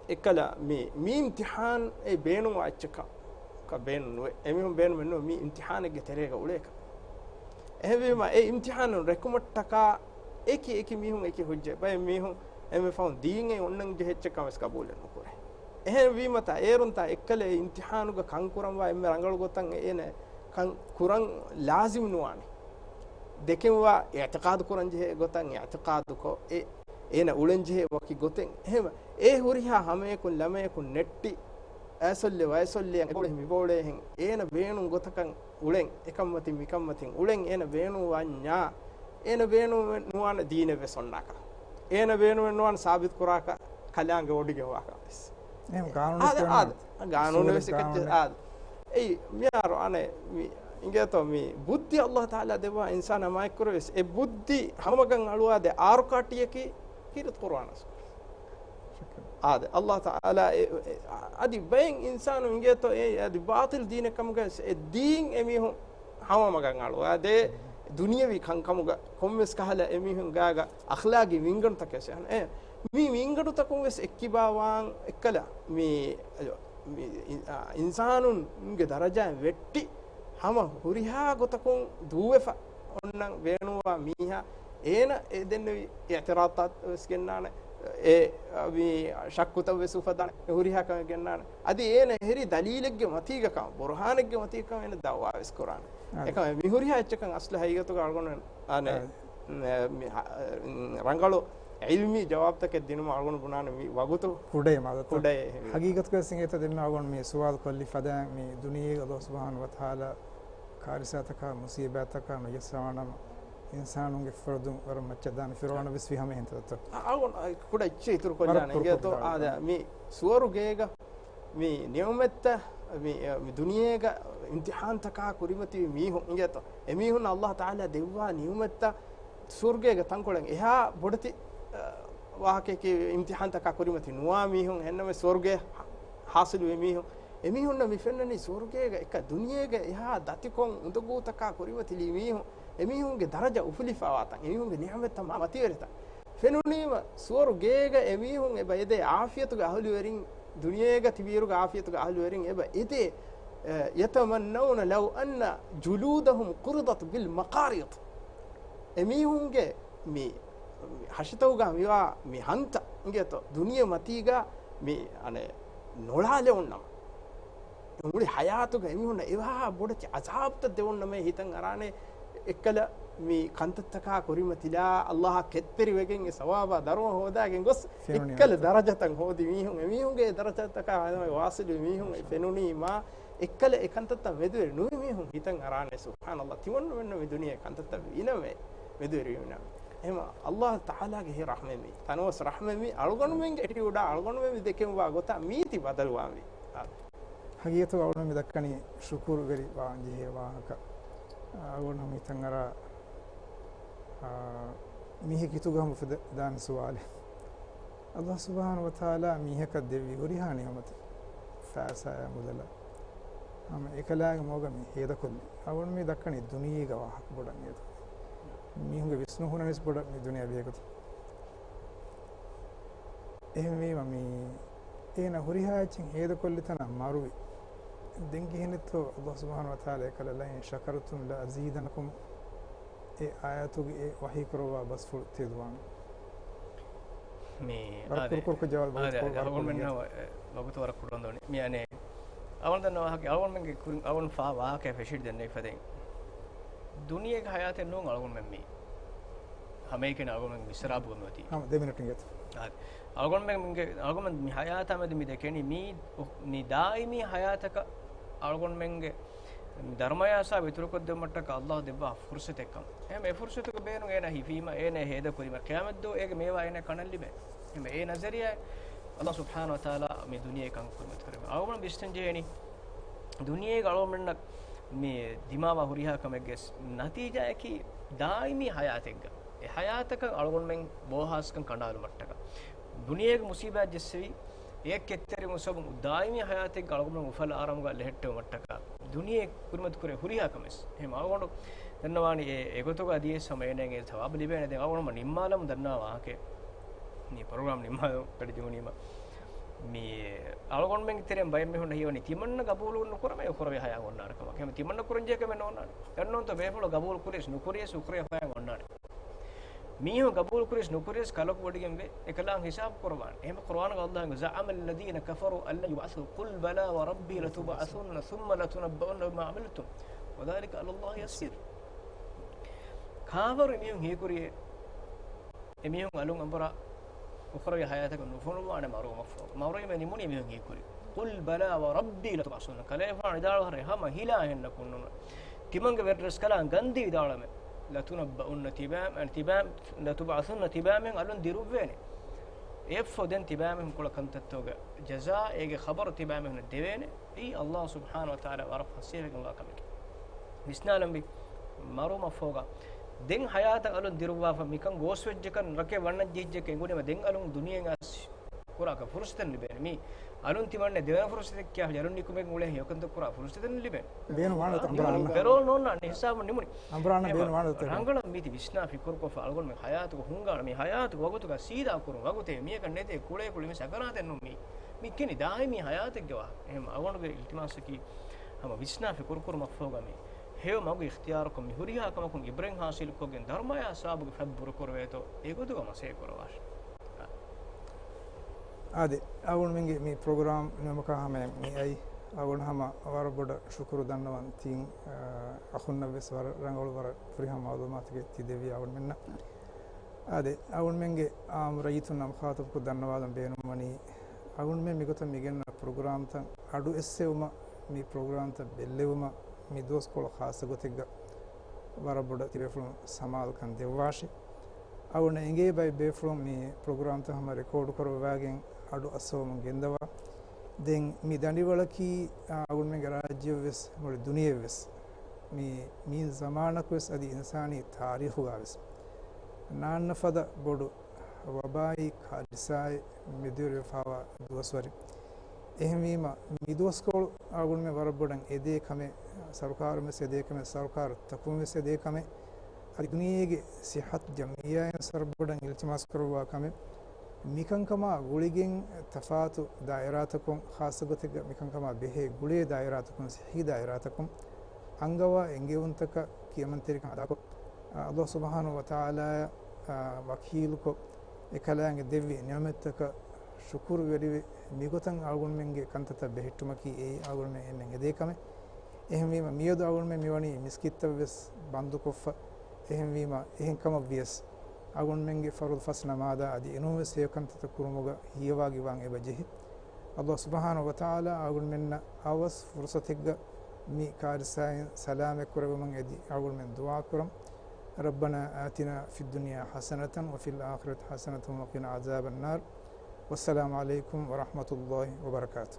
އެއްކަލަ މި، މި އިމްތިޙާން އެ ބޭނުންވާ އެއްޗަކަށް ބޭނުން ނުވޭ. އެމީހުން ބޭނުމެއް ނުވޭ މި އިމްތިޙާނެއްގެ ތެރޭގަ އުޅޭކަށް. އެހެންވީމަ، އެ އިމްތިޙާނުން ރެކުމަށްޓަކާ އެކި އެކި މީހުން އެކި ޙުއްޖަތް. ބައެއް މީހުން އެންމެ ފަހުން ދީން އެ އޮންނަން ޖެހޭ އެއްޗެއްކަން ވެސް ޤަބޫލެއް ނުކުރޭ. އެހެންވީމަ، ތާ އޭރުން ތާ އެއްކަލަ އެ އިމްތިޙާނުގަ ކަން ކުރަންވާ އެންމެ ރަނގަޅު ގޮތަށް އޭނަ ކަން ކުރަން ލާޒިމް ނުވާނެ. ދެކެންވާ އިޢުތިޤާދު ކުރަން ޖެހޭ ގޮތަށް އިޢުތިޤާދުކޮށް، އެ އޭނަ އުޅެން ޖެހޭ ވަކި ގޮތެއް. އެހެން އެ ހުރިހާ ހަމަޔަކުން ލަމަޔަކުން ނެއްޓި، އައިސޮއްލެ ވައިސޮއްލެ އެބޮޅެ މިބޮޅޭހެން އޭނަ ބޭނުން ގޮތަކަށް އުޅެން، އެކަންމަތިން މިކަންމަތިން އުޅެން އޭނަ ބޭނުންވާންޏާ، އޭނަ ބޭނުން ނުވާނެ ދީނެއް ވެސް އޮންނާކަށް. އޭނަ ބޭނުން ނުވާނެ ސާބިތު ކުރާކަށް ކަލާނގެ ވޮޑިގެން ވާކަށް ވެސް. އެހެން ގާނޫނެއް އާދެ، އާދެ. ގާނޫނެއް ވެސް އެކައްޗެއް އާދެ. އެއީ، މިހާރު އަނެއް މި އިނގޭތޯ މި ބުއްދި ﷲ ތަޢާލާ ދެއްވާ އިންސާނާ މާތްކުރެވެސް، އެ ބުއްދި ހަމަގަން އަޅުވާދޭ އާރު ކާޓިއަކީ ކީރިތި ޤުރުއާނަށް. އާދެ، ﷲ ތަޢާލާ އެ، އެ، އަދި ބައެއް އިންސާނު އިނގޭތޯ އެ އަދި ބާޠިލް ދީނެއް ކަމުގައި އެ ދީން އެމީހުން ހަމަމަގަށް އަޅުވާދޭ، ދުނިޔަވީ ކަންކަމުގަ ކޮންމެސް ކަހަލަ އެމީހުން ގާގަ އަޚްލާގީ ވިންގަނޑުތަކެއް އެ، މި ވިންގަނޑުތަކުން ވެސް އެއްކިބާވާން އެއްކަލަ މި، މި އިން-، އާ، އިންސާނުންގެ ދަރަޖާއިން ވެއްޓި ހަމަ ހުރިހާ ގޮތަކުން ދޫވެފަ އޮންނަން ބޭނުންވާ މީހާ އޭނަ އެ ދެންނެވި އިޢުތިރާޟްތައް ވެސް ގެންނާނެ. އެ، އަ، މި ޝައްކުތައް ވެސް އުފަދާނެ. ހުރިހާ ކަމެއް ގެންނާނެ. އަދި އޭނަ ހެރީ ދަލީލެއްގެ މަތީގަ ކަމަށް، ބުރުހާނެއްގެ މަތީގަ ކަމަށް އޭނަ ދަޢުވާ ވެސް ކުރާނެ. އާ. އެކަމަށް މި ހުރިހާ އެއްޗަކަށް އަސްލު ހަގީގަތުގަ އަޅުގަނޑު އާނެ، އާ. މި، މި، އަ، ރަނގަޅު ޢިލްމީ ޖަވާބުތަކެއް ދިނުމަށް އަޅުގަނޑު ބުނާނެ މި ވަގުތު ކުޑައޭ މާދަތަ. ކުޑައޭ. ހަގީގަތުގަ ވެސް އިނގޭތަ ދެންމެ އަޅުގަނޑު މި ސުވާލު ކޮށްލި ފަދައިން މި ދުނިޔޭގަ ﷲ ސުބްޙާނަހޫ ވަތަޢާލާ ކާރިސާތަކާ، މުޞީބާތަކާ ނުޖައްސަވާނަމަ، އިންސާނުންގެ ފުރަދުން ވަރަށް މައްޗަށް ދާނެ ފިރުޢައުނަށް ވެސް ވީ ހަމަ އެހެންތަ ދޯ؟ އަ، އަޅުގަނޑު ކުޑަ އެއްޗެއް އިތުރު ކޮށްލާނެ އިނގޭތޯ؟ އާދެ، މި ސުވަރުގޭގަ މި ނިޢުމަތްތައް، މި، މި ދުނިޔޭގަ އިމްތިޙާންތަކާ ކުރިމަތިވި މީހުން އިނގޭތޯ؟ އެމީހުން ﷲ ތަޢާލާ ދެއްވާ ނިޢުމަތްތައް ސުވަރުގޭގެ ތަންކޮޅެއް އެހާ ބޮޑެތި، އަ، ވާހަކައަކީ އިމްތިޙާންތަކާ ކުރިމަތި ނުވާ މީހުން، އެހެންނަމަވެސް ސުވަރުގޭ ޙާ-، ޙާޞިލުވި މީހުން. އެމީހުންނަށް މި ފެންނަނީ ސުވަރުގޭގަ އެކަ ދުނިޔޭގަ އެހާ ދަތިކޮށް އުނދަގޫތަކާ ކުރިމަތިލީ މީހުން، އެމީހުންގެ ދަރަޖަ އުފުލިފަވާތަން، އެމީހުންގެ ނިޢުމަތްތައް މާ މަތިވެރިތަން. ފެނުނީމަ ސުވަރުގޭގަ އެމީހުން އެބަ އެދޭ ޢާފިޔަތުގެ އަހުލުވެރިން، ދުނިޔޭގަ ތިބިއިރުގެ ޢާފިޔަތުގެ އަހުލުވެރިން އެބަ އެދޭ، އެ، يَتَمَنَّوْنَ لَوْ أَنَّ جُلُودَهُمْ قُرِضَتْ بِالْمَقَارِيضِ. އެމީހުންގެ މި، މި ހަށިތަކުގަ މިވާ މި ހަންތައް އިނގޭތޯ، ދުނިޔެ މަތީގަ މި އަނެއް ނޮޅާލެވުންނަމަ. މުޅި ޙަޔާތުގަ އެމީހުންނަށް އެވާ ބޮޑެތި ޢަޒާބުތައް ދެވުންނަމޭ ހިތަށް އަރާނެ. އެއްކަލަ މި ކަންތައްތަކާ ކުރިމަތިލާ، ﷲ އަށް ކެތްތެރިވެގެން އެ ސަވާބާ ދަރުމަ ހޯދާގެން ގޮސް، އެއްކަލަ ދަރަޖަތައް ހޯދި މީހުން، އެމީހުންގެ އެ ދަރަޖަތަކާ ވާސިލު މީހުން އެ ފެނުނީމާ، އެއްކަލަ އެ ކަންތައްތައް މެދުވެރި ނުވި މީހުން ހިތަށް އަރާނެ. ސުބްޙާނަﷲ، ތިމަންނަމެންނަށް މި ދުނިޔެ ކަންތައްތައް ވީނަމޭ، މެދުވެރިވީނަމޭ. އެހެމަ ﷲ ތަޢާލާގެ ހެ ރަޙްމެއް މީ. ތަނަވަސް ރަޙްމެއް މީ. އަޅުގަނޑުމެންގެ އެޓިޓިއުޑާ އަޅުގަނޑުމެން މި ދެކެންވާ ގޮތާ މީތި ބަދަލުވާންވީ. އާ. ހަގީގަތުގަ އަޅުގަނޑު މި ދައްކަނީ ޝުކުރުވެރި ވާން ޖެހޭ ވާހަކަ. އަޅުގަނޑު ހިތަށް އަރާ، އާ، މީހެއްގެ ހިތުގަ ހަމަ އުފެދޭ ދާނެ ސުވާލެއް. އަﷲ ސުބްޙާނަހޫ ވަތަޢާލާ މީހަކަށް ދެއްވި ހުރިހާ ނިޢުމަތެއް، ފައިސާއާ މުދަލާ، ހަމަ އެކަލާނގެ މަގުގަ މި ހޭދަކޮށްލި. އަޅުގަނޑު މި ދައްކަނީ ދުނިޔޭގެ ވާހަކަ ބޮޑަށް އޭތު. މީހުންގެ ވިސްނުން ހުންނަނީސް ބޮޑަށް މި ދުނިޔެ ބެހޭގޮތުން. އެހެންވީމަ މި އޭނަ ހުރިހާ އެއްޗެއް ހޭދަކޮށްލި ތަނަށް މަރުވި. ދެން ކިހިނެއްތޯ އަﷲ ސުބްޙާނަހޫ ވަތަޢާލާ އެކަލަ لئن شكرتم لأزيدنكم އެ އާޔަތުގެ އެ ވަޙީ ކުރައްވާ ބަސްފުޅު ތެދުވާން. މި ވަރަށް އާދެ. ކުރުކުރު ކުރު ޖަވާބު އާދެ، ވަރަށް އާދެ. ކުރު އަޅުގަނޑުމެންނަށް ވަ-، އެ، ވަގުތު ވަރަށް ކުޑަވަން ދޯނި. މި އަނެއް، އަޅުގަނޑު ދަންނަ ވާހަކަ، އަޅުގަނޑުމެންގެ ކުރިން އަޅުގަނޑު ފާ ވާހަކަ ފެށި ދެންނެވި ފަދައިން. ދުނިޔޭގެ ހަޔާތެއް ނޫން އަޅުގަނޑުމެން މި. ހަމައެކަނި އަޅުގަނޑުމެން މިސްރާބުގަ މި އޮތީ. ހަމަ ދެ މިނިޓު އިނގޭތަ؟ އާދެ. އަޅުގަނޑުމެންގެ، އަޅުގަނޑުމެން މި ހަޔާތާ މެދު މި ދެކެނީ މީ، މި ދާއިމީ ހަޔާތަކަށް އަޅުގަނޑުމެންގެ ދަރުމަޔާ ސާބު އިތުރުކޮށްދެއްވުމަށްޓަކާ އަﷲ ދެއްވާ ފުރުޞަތެއްކަން. އެހެން އެ ފުރުޞަތުގެ ބޭނުން އޭނަ ހިފީމަ، އޭނަ ހޭދަކުރީމަ، ޤިޔާމަތްދުވަހު އޭގެ މޭވާ އޭނަ ކަނޑަށް ލިބޭ. އެހެން އެ ނަޒަރިޔާ އަﷲ ސުބްޙާނަހޫ ވަތަޢާލާ މި ދުނިޔެ ކަން ކުރިމަތި ކުރީމަ. އަޅުގަނޑު ވިސްނަން ޖެހޭނީ، ދުނިޔޭގަ އަޅުގަނޑުމެންނަށް މި ދިމާވާ ހުރިހާ ކަމެއްގެ ނަތީޖާއަކީ ދާއިމީ ހަޔާތެއްގަ. އެ ހަޔާތަކަށް އަޅުގަނޑުމެން ބޯހާސްކަން ކަނޑާލުމަށްޓަކާ. ދުނިޔޭގެ މުޞީބާތް ޖެއްސެވި، އެއަށް ކެތްތެރިވުމުގެ ސަބަބުން ދާއިމީ ހަޔާތެއްގަ އަޅުގަނޑުމެން އުފަލާ އަރާމުގަ ލެހެއްޓެވުމަށްޓަކާ ދުނިޔެ ކުރިމަތި ކުރޭ ހުރިހާ ކަމެއް. އެހެން އަޅުގަނޑު ދަންނަވާނީ އެ، އެގޮތުގަ އަދި އެ ސަމައިނެއް އެ ސަވާބު ލިބޭނެ. ދެން އަޅުގަނޑު ނިންމާލަމު ދަންނަވާ ވާހަކަ މި ޕްރޮގްރާމް ނިންމާލަން ކަޑި ޖެހުނީމަ. މި އަޅުގަނޑުމެންގެ ތެރެއިން ބައެއް މީހުންނަށް ހީވަނީ ތިމަންނަ ގަބޫލު ނުކުރަމޭ އުޚްރަވީ ހަޔާތް އޮންނާނެ ކަމަށް. އެހެން ތިމަންނަ ކުރަންޖެހޭ ކަމެއް ނޯންނާނެ. ދަންނަވަންތޯ ބޭފުޅުން ގަބޫލު ކުރިޔަސް ނުކުރިޔަސް އުޚްރަވީ ހަޔާތް އޮންނާނެ. މީހުން ގަބޫލު ކުރިޔަސް ނުކުރިޔަސް ކަލަކު ވޮޑިގެން ވޭ. އެކަލާނގެ ހިސާބު ކުރަވާނެ. އެހެން ޤުރްއާނުގަ އަﷲ އަށް، زعم الذين كفروا أن لن يبعثوا قل بلى وربي لتبعثن ثم لتنبؤن بما عملتم وذلك على الله يسير. ކާފަރު މީހުން ހީކުރިޔޭ އެމީހުން އަލުން އަނބުރާ އުޚްރަވީ ހަޔާތަކަށް ނުފޮނުވާނެ މަރުވުމަށްފަހު. މަރުވީމަ ނިމުނީ މީހުން ހީކުރި. قل بلى وربي لتبعثن. ކަލޭގެފާނު ވިދާޅުވާ ހަމަ ހިލާ އެހެންނަކުންނުން. ތިމަންގެ ވެރިރަސްކަލާނގެ ގަންދީ ވިދާޅުވަމޭ. لتنبؤن، ތިބާ-، ތިބާ-، لتبعثن، ތިބާމީހުން އަލުން ދިރުއްވޭނެ. އެއަށްފަހު ދެން ތިބާމީހުން ކުޅަ ކަންތައްތަކުގެ ޖަޒާ، އޭގެ ޚަބަރު ތިބާމީހުންނަށް ދެވޭނެ. އެއީ އަﷲ ސުބްޙާނަހޫ ވަތަޢާލާ ވަރަށް ފަސޭހަކަން ކަމެކޭ. ވިސްނާލަންވީ، މަރުވުމަށްފަހުގަ ދެން ހަޔާތަށް އަލުން ދިރުއްވާފަ މިކަން ގޯސްވެއްޖެކަން ރަކެއް ވަންނަން ޖެހިއްޖެކަން އެނގުނީމަ ދެން އަލުން ދުނިޔެއިން އައިސް ކުރާކަށް ފުރުޞަތެއް ލިބޭނެ. މީ އަލުން ތިމަންނަ ދެވަނަ ފުރުޞަތެއް ކިޔާ އަލުން ނިކުމެގެން އުޅޭ ހެޔޮކަންތައް ކުރާ ފުރުޞަތެއް ލިބޭނެ. ބޭނުން ވާނެ ތަނބުރާ އަންނަ. ޕެރޯލް ނޯންނާނެ ހިސާބު ނިމުނީ. ތަނބުރާ އަންނަ އެހެންވީމަ ބޭނުން ވާނެ ތަނބުރާ. ރަނގަޅަށް މީތި ވިސްނާ ފިކުރުކޮށްފަ އަޅުގަނޑުމެން ހަޔާތުގަ ހުންގާނަ މި ހަޔާތުގަ ވަގުތުގަ ސީދާ ކުރުން ވަގުތޭ މިޔަކަށް ނެތޭ ކުޅޭ ކުޅި މި ސަކަރާތެއް ނޫން މީ. މި ކިނި ދާއިމީ ހަޔާތެއްގެ ވާހަކަ. އެހެން އަޅުގަނޑުގެ އިލްތިމާސަކީ ހަމަ ވިސްނާ ފިކުރުކުރުމަށްފަހުގަ މި ހެޔޮ މަގު އިޚްތިޔާރުކޮށް މި ހުރިހާ ކަމަކުން އިބްރަތް ހާސިލުކޮށްގެން ދަރުމަޔާ ސަވާބުގެ ފަތް ބުރުކުރެވޭތޯ އެގޮތުގަ މަސައްކަތް ކުރަވާށި. އާދެ، އަޅުގަނޑުމެންގެ މި ޕްރޮގްރާމް ނިމުމަކާ ހަމަޔަށް މި އައި. އަޅުގަނޑު ހަމަ ވަރަށް ބޮޑަށް ޝުކުރު ދަންނަވަން ތިން، އަ، އަޚުންނަށް ވެސް ވަރަށް ރަނގަޅު ވަރަށް ފުރިހަމަ މަޢުލޫމާތުގެ ތި ދެއްވި އަޅުގަނޑުމެންނަށް. އާދެ، އަޅުގަނޑުމެންގެ އާއްމު ރައްޔިތުންނަށް މުޚާޠަބުކޮށް ދަންނަވާލަން ބޭނުންވަނީ، އަޅުގަނޑުމެން މިގޮތަށް މިގެންނަ ޕްރޮގްރާމްތައް އަޑު އެއްސެވުމަށް މި ޕްރޮގްރާމްތައް ބެއްލެވުމަށް މި ދުވަސްކޮޅު ޚާއްޞަ ގޮތެއްގަ ވަރަށް ބޮޑަށް ތިބޭފުޅުން ސަމާލުކަން ދެއްވާށި. އަޅުގަނޑަށް އެނގޭ ބައެއް ބޭފުޅުން މި ޕްރޮގްރާމްތައް ހަމަ ރެކޯޑް ކުރައްވާގެން އަޑު އައްސަވަމުން ގެންދަވާ. ދެން މި ދަނޑިވަޅަކީ، އާ، އަޅުގަނޑުމެންގެ ރާއްޖެއަށް ވެސް މުޅި ދުނިޔެއަށް ވެސް މި، މިއިން ޒަމާނަކު ވެސް އަދި އިންސާނީ ތާރީޚުގަ ވެސް ނާންނަ ފަދަ ބޮޑު ވަބާއީ ކާރިސާއެއް މެދުވެރިވެފަވާ ދުވަސްވަރެއް. އެހެންވީމަ، މި ދުވަސްކޮޅު އަޅުގަނޑުމެން ވަރަށް ބޮޑަށް އެދޭ ކަމެއް، ސަރުކާރުން ވެސް އެދޭ ކަމެއް، ސަރުކާރު ތަކުން ވެސް އެދޭ ކަމެއް، އަދި ދުނިޔޭގެ ސިއްހަތު ޖަމްޢިއްޔާއިން ވަރަށް ބޮޑަށް އިލްތިމާސް ކުރައްވާ ކަމެއް، މިކަންކަމާ ގުޅިގެން ތަފާތު ދާއިރާތަކުން، ޚާއްޞަ ގޮތެއްގަ މިކަންކަމާ ބެހޭ ގުޅޭ ދާއިރާތަކުން، ސިއްހީ ދާއިރާތަކުން އަންގަވާ އެންގެވުންތަކަށް ކިޔަމަންތެރިކަން އަދާކޮށް، އަ، އަﷲ ސުބްޙާނަހޫ ވަތަޢާލާއަށް، އަ، ވަކީލުކޮށް، އެކަލާނގެ ދެއްވި ނިޢުމަތްތަކަށް ޝުކުރުވެރިވެ، މިގޮތަށް އަޅުގަނޑުމެންގެ ކަންތައްތައް ބެހެއްޓުމަކީ އެއީ އަޅުގަނޑުމެން އެންމެން އެދޭ ކަމެއް. އެހެންވީމަ، މިއަދު އަޅުގަނޑުމެން މިވަނީ މިސްކިތްތައް ވެސް ބަންދުކޮށްފަ. އެހެންވީމަ، އެހެން ކަމަށް ވިޔަސް، އަޅުގަނޑުމެންގެ ފަރުޟު ފަސް ނަމާދާ އަދި އެނޫންވެސް ހެޔޮ ކަންތައްތައް ކުރުމުގަ ހިޔަވާގިވާން އެބަ ޖެހި. އަﷲ ސުބްޙާނަހޫ ވަތަޢާލާ އަޅުގަނޑުމެންނަށް އަވަސް ފުރުޞަތެއްގަ މި ކާރިސާއިން ސަލާމަތް ކުރެއްވުމަށް އެދި އަޅުގަނޑުމެން ދުޢާ ކުރަން. ربنا آتنا في الدنيا حسنة وفي الآخرة حسنة وقنا عذاب النار. والسلام عليكم ورحمة الله وبركاته.